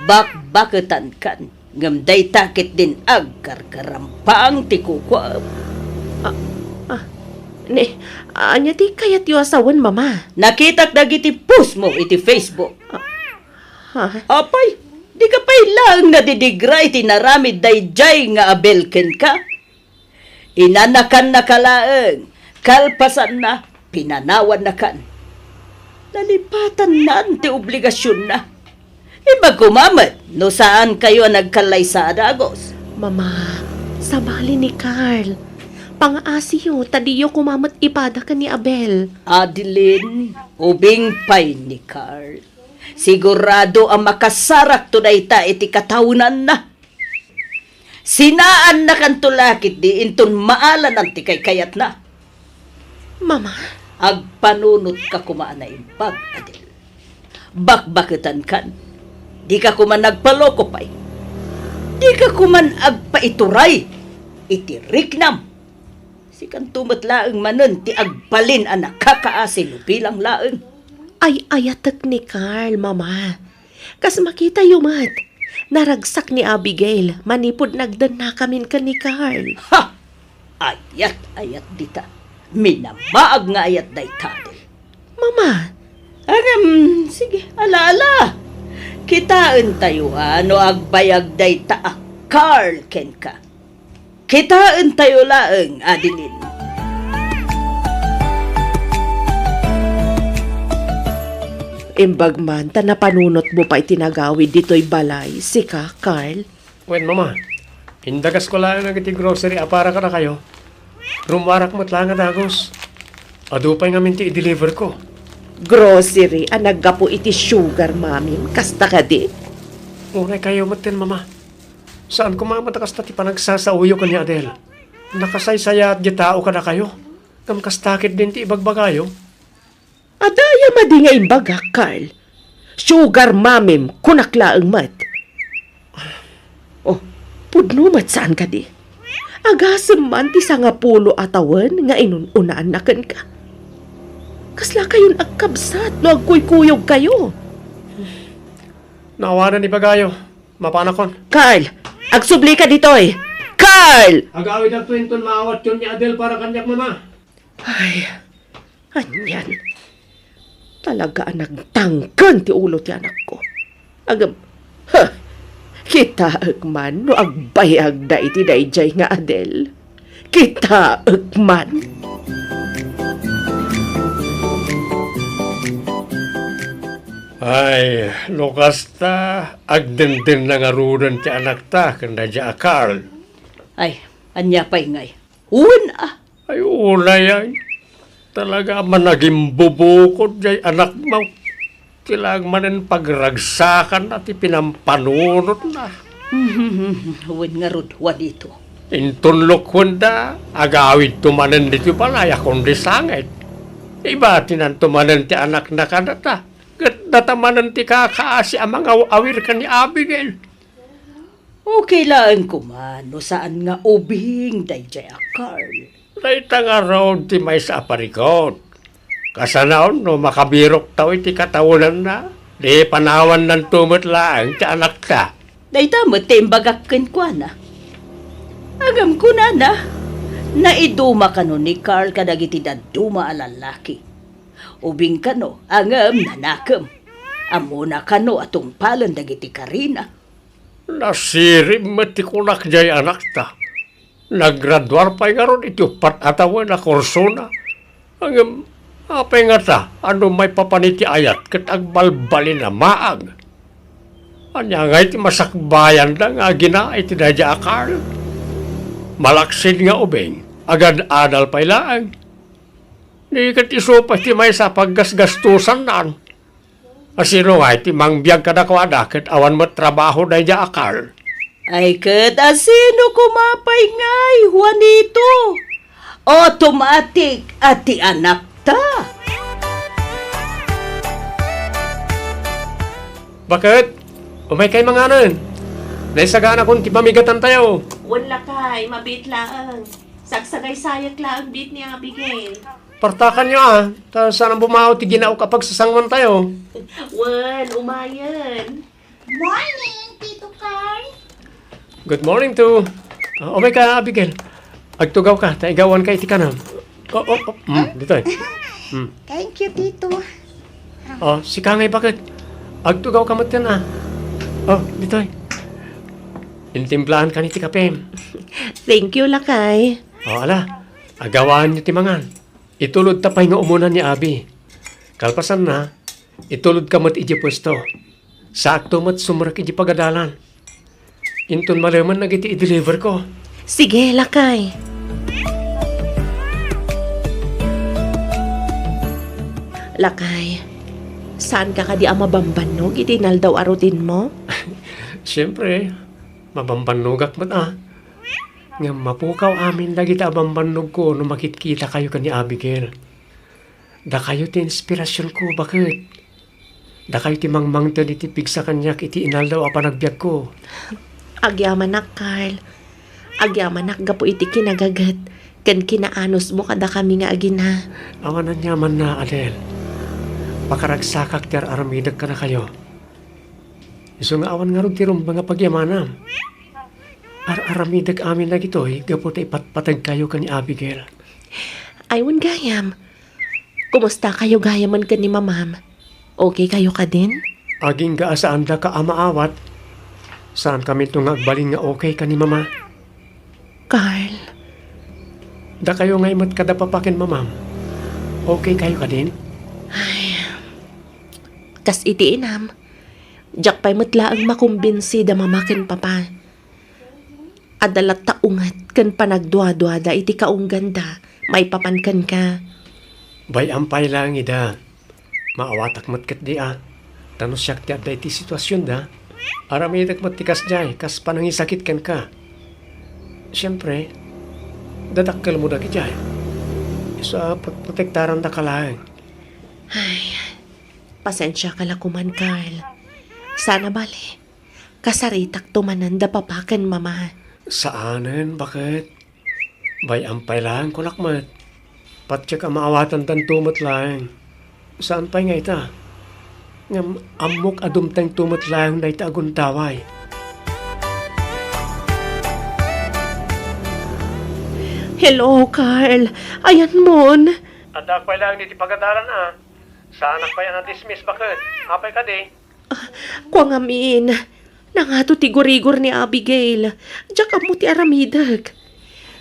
bakbaketan kan. Ngem dayta ketdin agkarkarampang ti kukuam. Ah, ah, ni, ania ti kayatyo a sawen, Mama? Nakitak dagiti postmo iti Facebook. Ah, ha? Apay, dika pay laeng nadidigra iti inaramid daydiay nga Abel kenka? Inanakannaka laeng, kalpasanna, pinanawannakan. Nalipatannan ti obligasionna. Imbagko met no saankayo a nagkallaysa a dagus. Mama, sabali ni Carl. Pangaasiyo ta diyo koma met ipada ken ni Abel. Adeline, ubing pay ni Carl. Sigurado a makasarakto dayta iti katawenanna. Sinaannakanto la ketdi inton maalanan ti kaykayatna. Mama? Agpanunotka koma a naimbag, Adel. Bakbaketankan. Dika koma nagpaloko pay. Dika koma agpaituray iti riknam. Sikanto met laeng manen ti agbalin a nakakaasi no bilang laeng. Ay-ayatek ni Carl, Mama. Kas makitayo met, naragsak ni Abigail manipud nagdennakamin ken ni Carl. Ha! Ayat-ayat dita. Minamaag nga ayat dayta, Adel. Mama! Ngem, sige, ala, ala. Kitaentayo a no agbayag dayta a Carl kenka. Kitaentayo laeng, Adeline. Imbag man ta napanunotmo pay ti nagawid ditoy balay, sika, Carl? Wen, Mama. Indagasko laeng dagiti grocery a para kadakayo. Rummuarak met laeng a dagus. Adu pay ngamin ti i-deliverko. Grocery a naggapu iti sugar, Mami. Kasta kadi? Unay kayo metten, Mama. Saan koma met a kasta ti panagsasaoyo ken ni Adel. Nakasaysayaat ti tao kadakayo, ngem kasta ketdin ti ibagbagayo. Adda aya madi nga imbagak, Carl? Sugar mamim, kunak laeng met. Oh, pudno met saan kadi? Agasem man ti sangapulo a tawen nga inun-unaanna kenka. Kasla kayon agkabsat no agkuykuyogkayo. Naawanan ibagayo. Mapanakon. Carl! Agsublika ditoy! Carl! Agawidakto inton maawatyon ni Adel para kaniak, Mama. Ay, anian. Talaga a nagtangken ti ulo ti anakko. Agam, ha! Kitaek man no agbayagda iti daydiay nga Adel. Kitaek man. Ay, no kasta, agdenden na ngaruden ti anakta ken daydiay a Carl. Ay, ania pay ngay? Wen a. Ay, unay ay. Talaga a managimbubukod jay anakmo. Ti laeng manen pagragsakanna ti pinampanunotna. Wen ngarud, Juanito. Inton lokuenda, agawidto manen ditoy balay a kundi sangit. Ibatinanto manen ti anakna kadata, ket Adda manen ti kakaasi a mangaw-awir ken ni Abigail. Okay laeng koma no saan nga ubing daydiay a Carl. Dayta ngarud ti maysa a parikut. Kasano no makabiroktaw iti katawenanna, di panawananto met laeng ti anakta. Dayta met ti imbagak kenkuana. Ngem kunana, naiduma kano ni Carl kadagiti dadduma a lallaki. Ubing kano, ngem nanakem. Ammona kano a tungpalen dagiti karina. Nasirib met ti kunak diay anakta. Naggraduar pay ngarud iti uppat a tawen a kursona. Ngem apay ngata a no maipapan iti ayat ket agbalbalin a maag? Ania ngay ti masakbayanda nga agina iti daydiay a Carl? Malaksid nga ubing, agad-adal pay laeng. Di ket isu pay ti maysa a paggasgastosannan. A sino ngay ti mangbiag kadakuada ket awan met trabaho daydiay a Carl? Ay ket a sino koma pay ngay, Juanito? Automatic a ti anakta. Baket, umaykay manganen. Naisaganakon ti pamigatantayo. Wen lakay, mabiit laeng. Sagsagaysayak laeng biit ni Abigail. Partakanyo a, ta saan a bumao ti ginaok a pagsasanguantayo. Wen, umayen. Morning, Tito Carl. Good morning to. Ah, umayka, Abigail. Agtugawka, ta igawanka iti kanam. Oh, oh, oh. Mm, ditoy. Mm. Thank you, Tito. Oh, sika ngay baket. Agtugawka metten a. Oh, ditoy. Intimplaankan iti kapem. Thank you, lakay. Oh, ala. Agawaanyo ti mangan. Itulodta pay nga umuna ni Abi. Kalpasanna, itulodka met idiay puesto. Saakto met sumrek idiay pagadalan. Inton malemen dagiti i-deliver ko. Sige, lakay. Lakay, saanka kadi a mabambannog iti inaldaw a routine mo? Siempre, mabambannogak met a. Ngem mapukaw amin dagiti a bambannogko no makitkitakayo ken ni Abigail. Dakayo ti inspirasionko, baket. Dakayo ti mangmangted iti pigsa kaniak iti inaldaw a panagbiagko. Agyamanak, Carl. Agyamanak gapu iti kinagaget ken kinaanusmo kadakami nga agina. Awan aniamanna, Adel. Pakaragsakak ti ar-aramidek kadakayo. Isu nga awan ngarud ti rumbeng a pagyamanam. Ar-aramidek amin dagitoy gapu ta ipatpategkayo ken ni Abigail. Ay, wen gayam. Kumustakayo gayamen ken ni Mamam? Okay kayo kadin? Agingga a saandaka a maawat. Saankaminto nga agbalin nga okay ken ni Mama. Carl. Dakayo ngay met kada Papa ken Mamam. Okay kayo kadin? Ay. Kas iti inam, diak pay met laeng makumbinsi da Mama ken Papa. Adda latta unget ken panagduaduada iti kaungganda maipapan kenka. Bay-am pay laeng ida. Maawatak met ketdi a. Ta no siak ti adda iti situasionda, aramidek met ti kasdiay kas panangisakit kenka. Siempre, dadakkelmo dagidiay. Isu a protektarandaka laeng. Ay, pasensiaka la koman, Carl. Saan a bale, kasaritakto manen da Papa ken Mama. Saanen, baket? Bay-am pay laeng kunak met. Patiek a maawatandanto met laeng. Saan pay nga ita? Ngem ammok a dumtengto met laeng dayta a gundaway. Hello, Carl. Ayanmon? Addaak pay laeng ditoy pagadalan a. Saanak pay a na-dismiss, baket? Apay kadi? Kua ngamin, nangato ti gurigor ni Abigail. Diak ammo ti aramidek.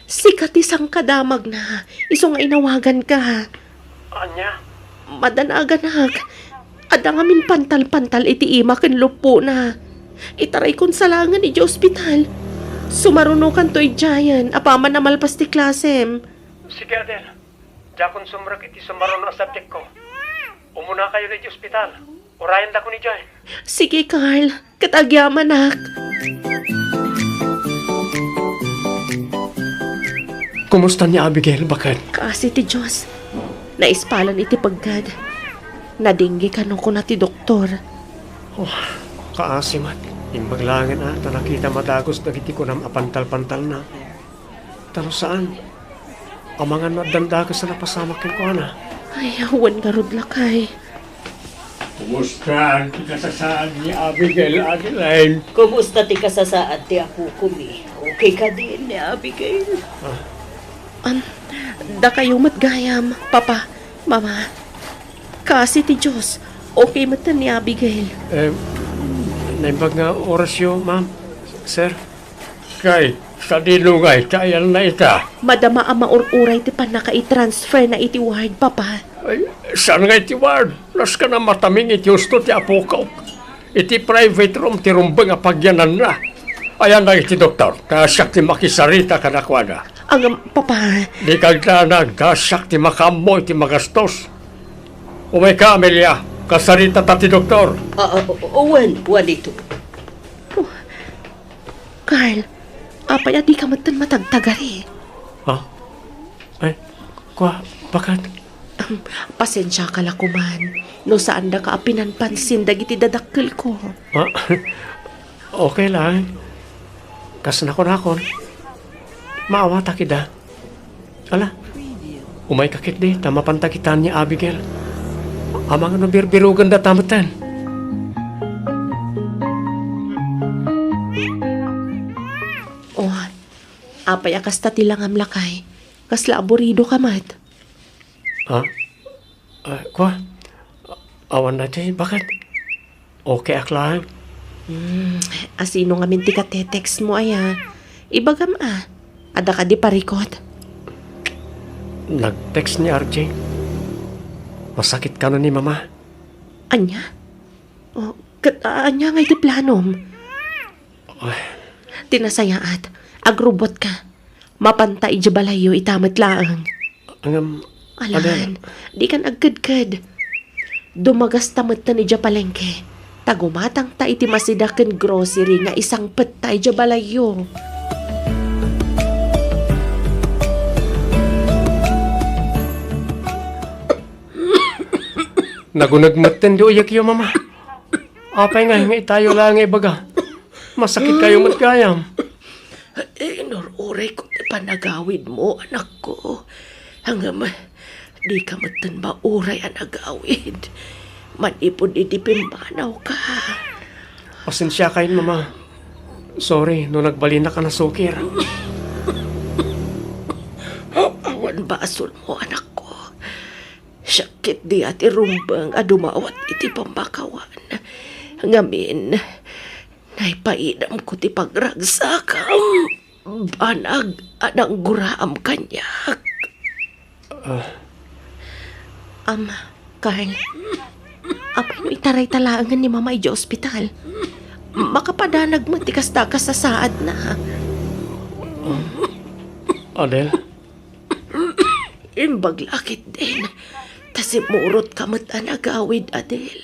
Sika ti sangkadamagna, isu nga inawaganka. Ania? Madanaganak. Adda ngamin pantal-pantal iti ima ken luppona. Itaraykon sa laengen idiay ospital. Sumarunokanto idiayen apaman a malpas ti klasem. Sige, Adel. Diakon sumrek iti sumaruno a subjectko. Umunakayo idiay ospital. Urayendakon idiay. Sige, Carl. Ket agyamanak. Kumusta ni Abigail, baket? Kaasi ti Dios. Naispalan iti peggad. Nadengge kano kuna ti doktor. Oh, kaasi met. Imbag laengen a ta nakita madagus dagiti kunam a pantalpantalna. Ta no saan, amangan no addan dakes a napasamak kenkuana. Ay, awan ngarud, lakay. Kumusta ti kasasaad ni Abigail, Adeline? Kumusta ti kasasaad ti apokomi? Okay kadin ni Abigail? Ah. Am, dakayo met gayam, Papa, Mama. Kaasi ti Dios, okay met ni Abigail. Eh, naimbag nga orasyo, ma'am, sir? Kay, sadino ngay ti ayanna ita? Madama a maur-uray ti pannakaitransferna iti ward, Papa. Ay, saan nga iti ward? Nasken a mataming iti husto ti apokok. Iti private room ti rumbeng a pagyananna. Ayanna iti doktor, ta siak ti makisarita kadakuada. Ngem, Papa. Dika agdanag, ta siak ti makaammo iti magastos. Umayka, Amelia. Kasaritata ti doktor. Ah, ah, wen, Juanito. Oh, Carl, apay a dika metten matagtagari? Ha? Ay, kua, baket? Ahem, pasensiaka la koman no saandaka a pinanpansin dagiti dadakkelko. Ah, okay lang. Kas nakunakon, maawatak ida. Ala, umayka ketdi ta mapanta kitaan ni Abigail. Amangan no birbirugenda ta metten. Oh, apay a kasta ti langam, lakay? Kasla aburidoka met. Ha? Ah, kua? Awan daytoy, baket? Okay ak laeng. Hmm, asino ngamin ti katetext mo aya? Ibagam a, adda kadi parikut? Nag-text ni R J. Masakit kano ni Mama. Ania? Oh, ket ania ngay ti planom? Ay. Ti nasayaat, agrubotka. Mapanta idiay balayyo ita met laeng. Ngem, Alan, Adel, dikan agkedked. Dumagasta metten idiay palengke. Ta gumatangta iti masida ken grocery nga isangpetta idiay balayyo. Naguneg metten ti uyekyo, Mama. Apay nga, nga itayo laeng nga ibaga? Masakit kayo met gayam. Inur-urayko ti panagawidmo, anakko. Ngem, dika metten mauray a nagawid. Manipud idi pimmanawka. Pasensiakayon, Mama. Sorry no nagbalinak a nasukir. Awan basolmo, anakko. Siak ketdi a ti rumbeng a dumawat iti pammakawan. Ngamin, naipaidamko ti pagragsakam. Banag a nangguraam kaniak. Ah. Am, Carl, apay no itarayta laengen ni Mama idiay ospital? Makapadanag met ti kasta a kasasaadna. Adel? Imbag la ketdin, ta simmurotka met a nagawid, Adel.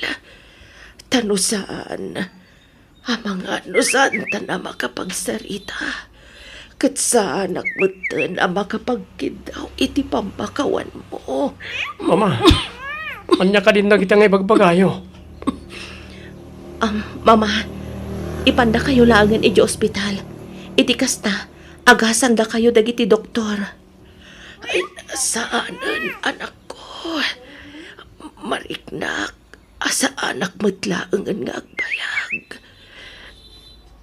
Ta no saan, amangan no saantan a makapagsarita, ket saanak metten a makapagkiddaw iti pammakawanmo. Mama, ania kadin dagita nga ibagbagayo? Am, Mama, ipandakayo laengen idiay ospital. Iti kasta, agasandakayo dagiti doktor. Ay, saanen, anakko. Mariknak a saanak met laengen nga agbayag.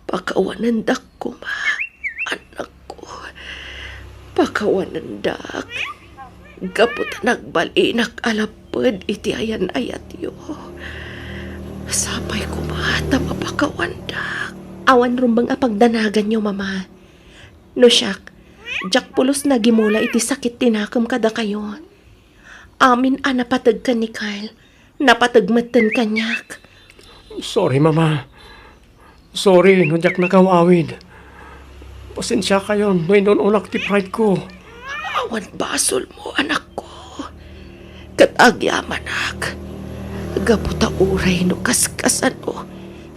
Pakawanendak koma, anakko. Pakawanendak. Gapu ta nagbalinak a lapped iti ayan-ayatyo. Sapay koma ta mapakawandak. Awan rumbeng a pagdanaganyo, Mama. No siak, diak pulos nagimula iti sakit ti nakem kadakayo. Amin a napateg ken ni Carl, napateg metten kaniak. Sorry, Mama. Sorry no diak nakaw-awid. Pasensiakayon no inun-unak ti pride ko. Awan basolmo, anakko. Ket agyamanak, gapu ta uray no kaskasano,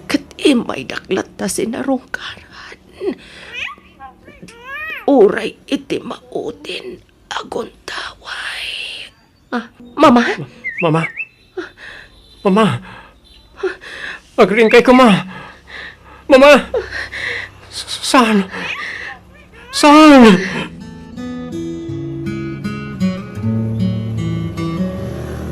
ket immaydak latta sinarungkaran. Uray iti maudin a gundaway. Ah, Mama? Ma-, Mama? Ah, Mama! Agriingkay koma! Mama! S-, saan? Saan?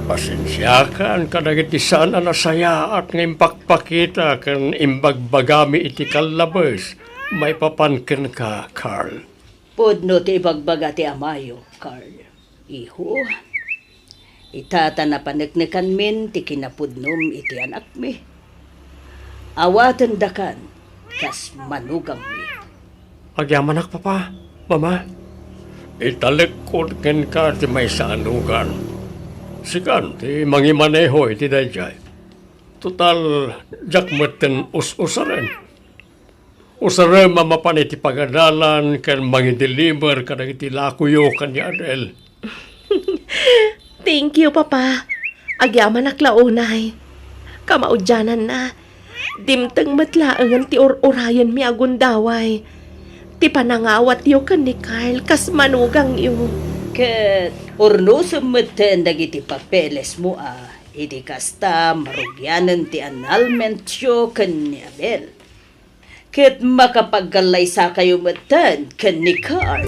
Pasensiakan kadagiti saan a nasayaat nga impakpakita ken imbagbagami iti kallabes maipapan kenka, Carl. Pudno ti ibagbaga ti amayo, Carl. Iho, ita ta napaneknekanmin ti kinapudnom iti anakmi. Awatendakan kas manugangmi. Agyamanak, Papa, Mama. Italekkon kenka ti maysa a nugan. Sikan ti mangimaneho iti daydiay. Total, diak metten us-usaren. Usarem a mapan iti pagadalan ken mangideliver kadagiti lakoyo ken ni Adel. Thank you, Papa. Agyamanak la unay. Kamaudiananna, dimteng met laengen ti ur-urayenmi a gundaway. Ti panangawatyo ken ni Carl kas manugangyo. Ket urnosem metten dagiti papelesmo a idi kasta marugianen ti annulmentyo ken ni Abel. Ket makapagkallaysakayo metten ken ni Carl.